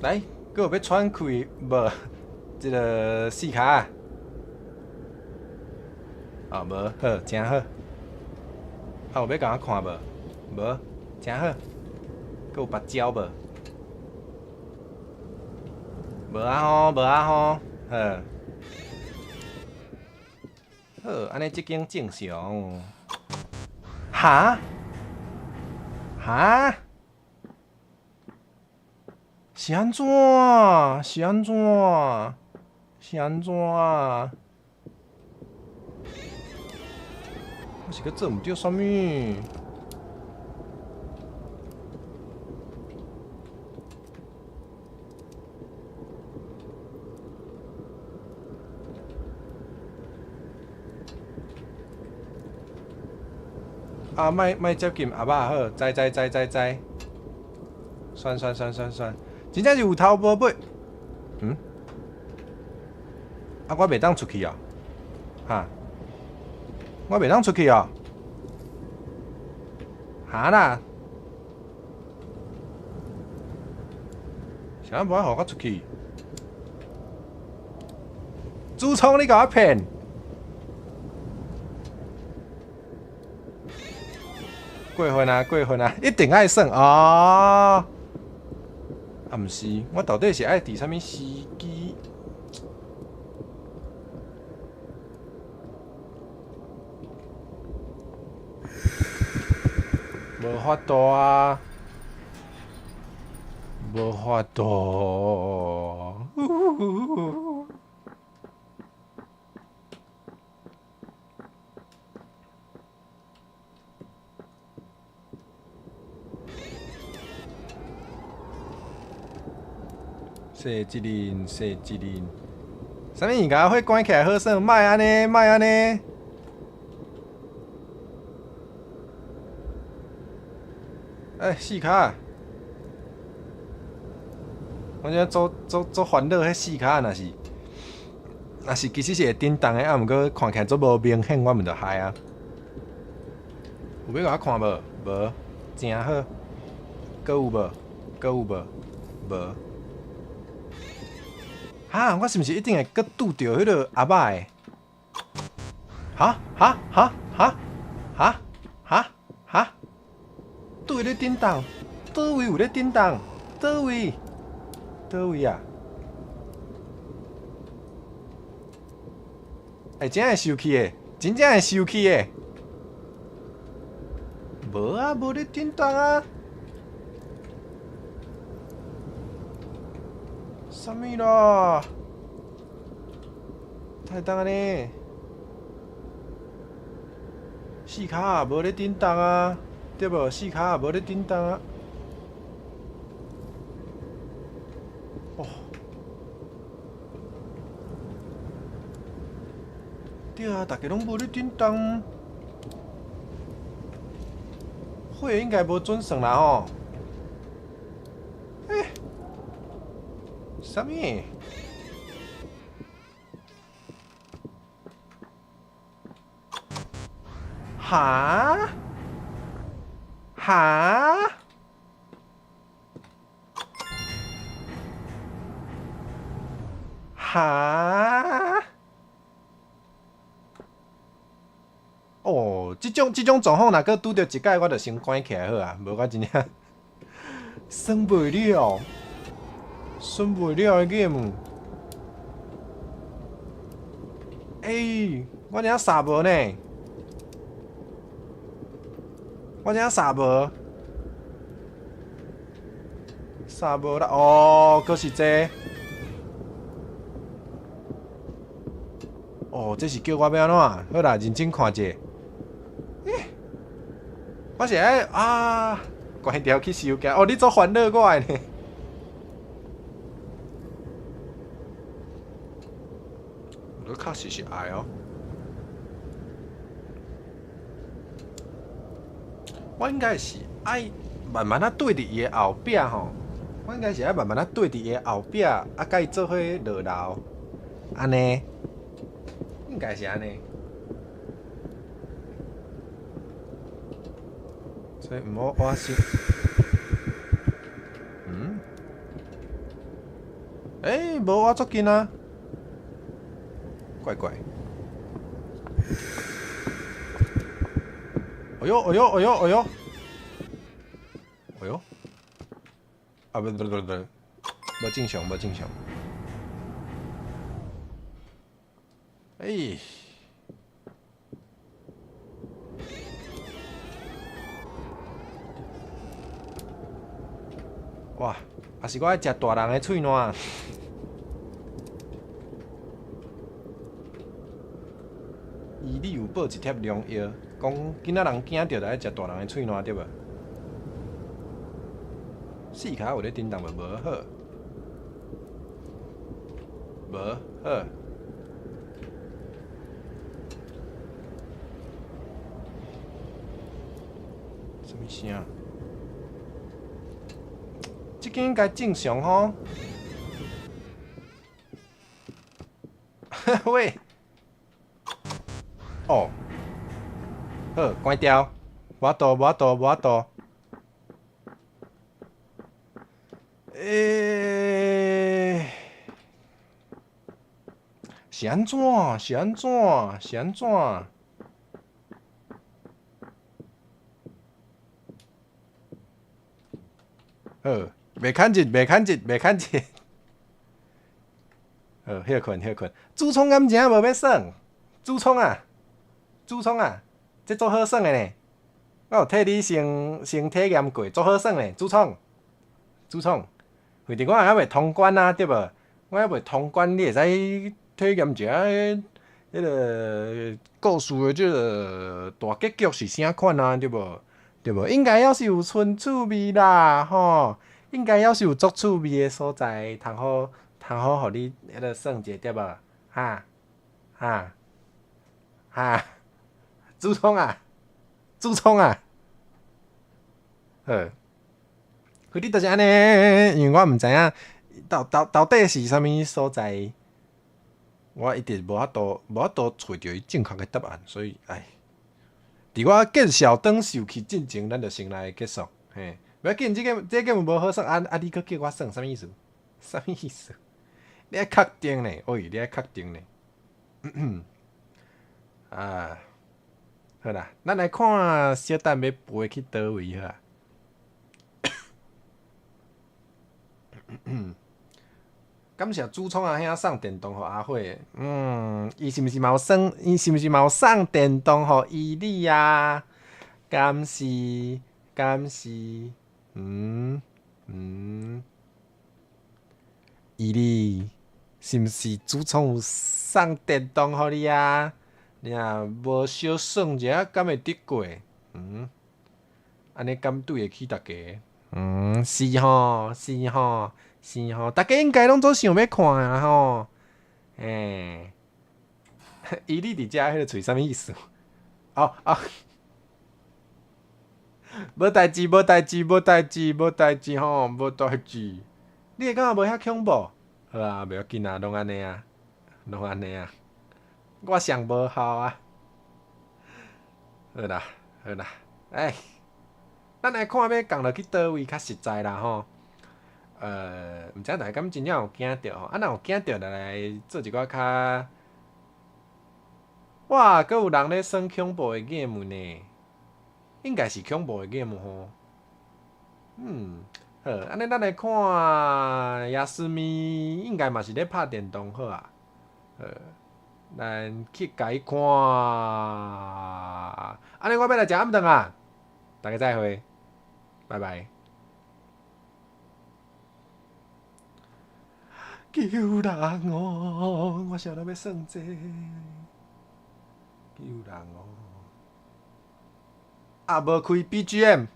來，閣有欲喘氣無？這个四跤。哦，無，好，誠好。啊，有欲共我看無？無，誠好。閣有別招無？無啊吼，無啊吼，好。好，按呢這間正常。哈？哈？是按怎？是按怎？是按怎？我是閣做毋著啥物？啊，莫莫接近阿肉好，知知知知知。算算算算算，真正是有頭無尾。嗯？啊，我袂當出去哦。哈？我袂當出去哦。哈啦？啥人無愛予我出去？主創，你共我騙！過分啊，過分啊！一定愛耍哦。啊，毋是，我到底是愛佇啥物時機？無法度啊！無法度。踅一輪，踅一輪，啥物物件火關起來好耍？莫按呢，莫按呢。欸，四跤，我這做做做煩惱，彼四跤若是若是其實是會振動的，啊，毋過看起來足無明顯，我毋就害啊。有欲共我看無？無，誠好。閣有無？閣有無？無。哈！我是毋是一定會閣拄著彼个阿肉的？哈哈哈哈哈哈哈！佗位咧振動？佗位有咧振動？佗位？佗位啊？欸，真會生氣的，真正會生氣的。無啊，無咧振動啊！啥物啦？哪會當按呢？四跤也無咧振動啊，對無？四跤也無咧振動啊。哦，對啊，逐家攏無咧振動，火應該無準算啦吼。欸，啥物？哈？哈？哈？哦，這種狀況，若閣拄著一擺，我就先關起來好啊，無我真正耍袂了，耍袂了的 game。欸，我真正捎無呢，我真正捎無，捎無啦，哦，閣是這個。哦，這是叫我欲按怎？好啦，認真看者。欸，我是愛啊，關掉去收起。哦，你足煩惱我的呢。我確實是愛哦。我應該是愛慢慢仔對佇伊的後壁吼。我應該是愛慢慢仔對佇伊的後壁，啊，共伊做伙落樓，按呢，應該是按呢。所以毋好我先，嗯？欸，無我足近啊！怪怪。哎哟，哎哟，哎哟，哎哟，哎哟，啊，不不不不，無正常，無正常。欸，哇，啊是我愛食大人的喙瀾。伊你有報一帖良藥，講囡仔人驚著就愛食大人的喙瀾，對無？四跤有咧振動無？無好，無好。啥物聲？這間應該正常吼。喂，哦，好，關掉，無法度，無法度，無法度。欸，是按怎？是按怎？是按怎？好，袂牵日，袂牵日，袂牽日。好，歇睏，歇睏。主創敢真無欲耍？主創啊，主創啊，這足好耍的呢。我有替你先體驗過，足好耍呢。主創，主創，反正我還未通關啊，對無？我還未通關，你會使體驗一下彼个故事的這个大結局是啥款啊？對無？對無？應該猶是有存趣味啦，吼！應該猶是有足趣味的所在，通好通好，予你彼个耍者對無？哈哈哈！主創啊，主創啊，好，反正就是按呢，因為我毋知影到底是啥物所在，我一直無法度揣著伊正確的答案，所以唉，佇我見笑轉受氣進前，咱就先來結束，嘿，無要緊，這個無好耍，啊啊！你閣叫我耍，啥物意思？啥物意思？你愛確定呢？喂，你愛確定呢？啊，好啦，咱來看小等欲飛去佗位好啊。感謝主創阿兄送電動予阿火，嗯，伊是毋是嘛有送？伊是毋是嘛有送電動予伊你啊？敢是？敢是？嗯嗯，伊你是毋是主創有送電動予你啊？你若無小耍一下，敢會得過？嗯，按呢敢對會起大家？嗯，是吼，是吼，是吼，大家應該攏總想欲看啊吼。欸，伊你佇遮彼个喙啥物意思？哦哦，無代誌，無代誌，無代誌，無代誌吼，無代誌。你會感覺無遐恐怖？好啊，袂要緊啊，攏按呢啊，攏按呢啊。我上無效啊。好啦，好啦，欸，咱來看欲降落去佗位較實在啦吼。毋知大家敢真正有驚著吼？啊，若有驚著，就來做一寡較……哇，閣有人咧耍恐怖的 game 呢？應該是恐怖的 game 吼。嗯，好，按呢咱來看，亞斯咪應該嘛是咧拍電動好啊。好，咱去共伊看。按呢我欲來食暗頓啊！大家再會，拜拜。救人哦！我啥都欲耍這個。救人哦！啊，無開 BGM。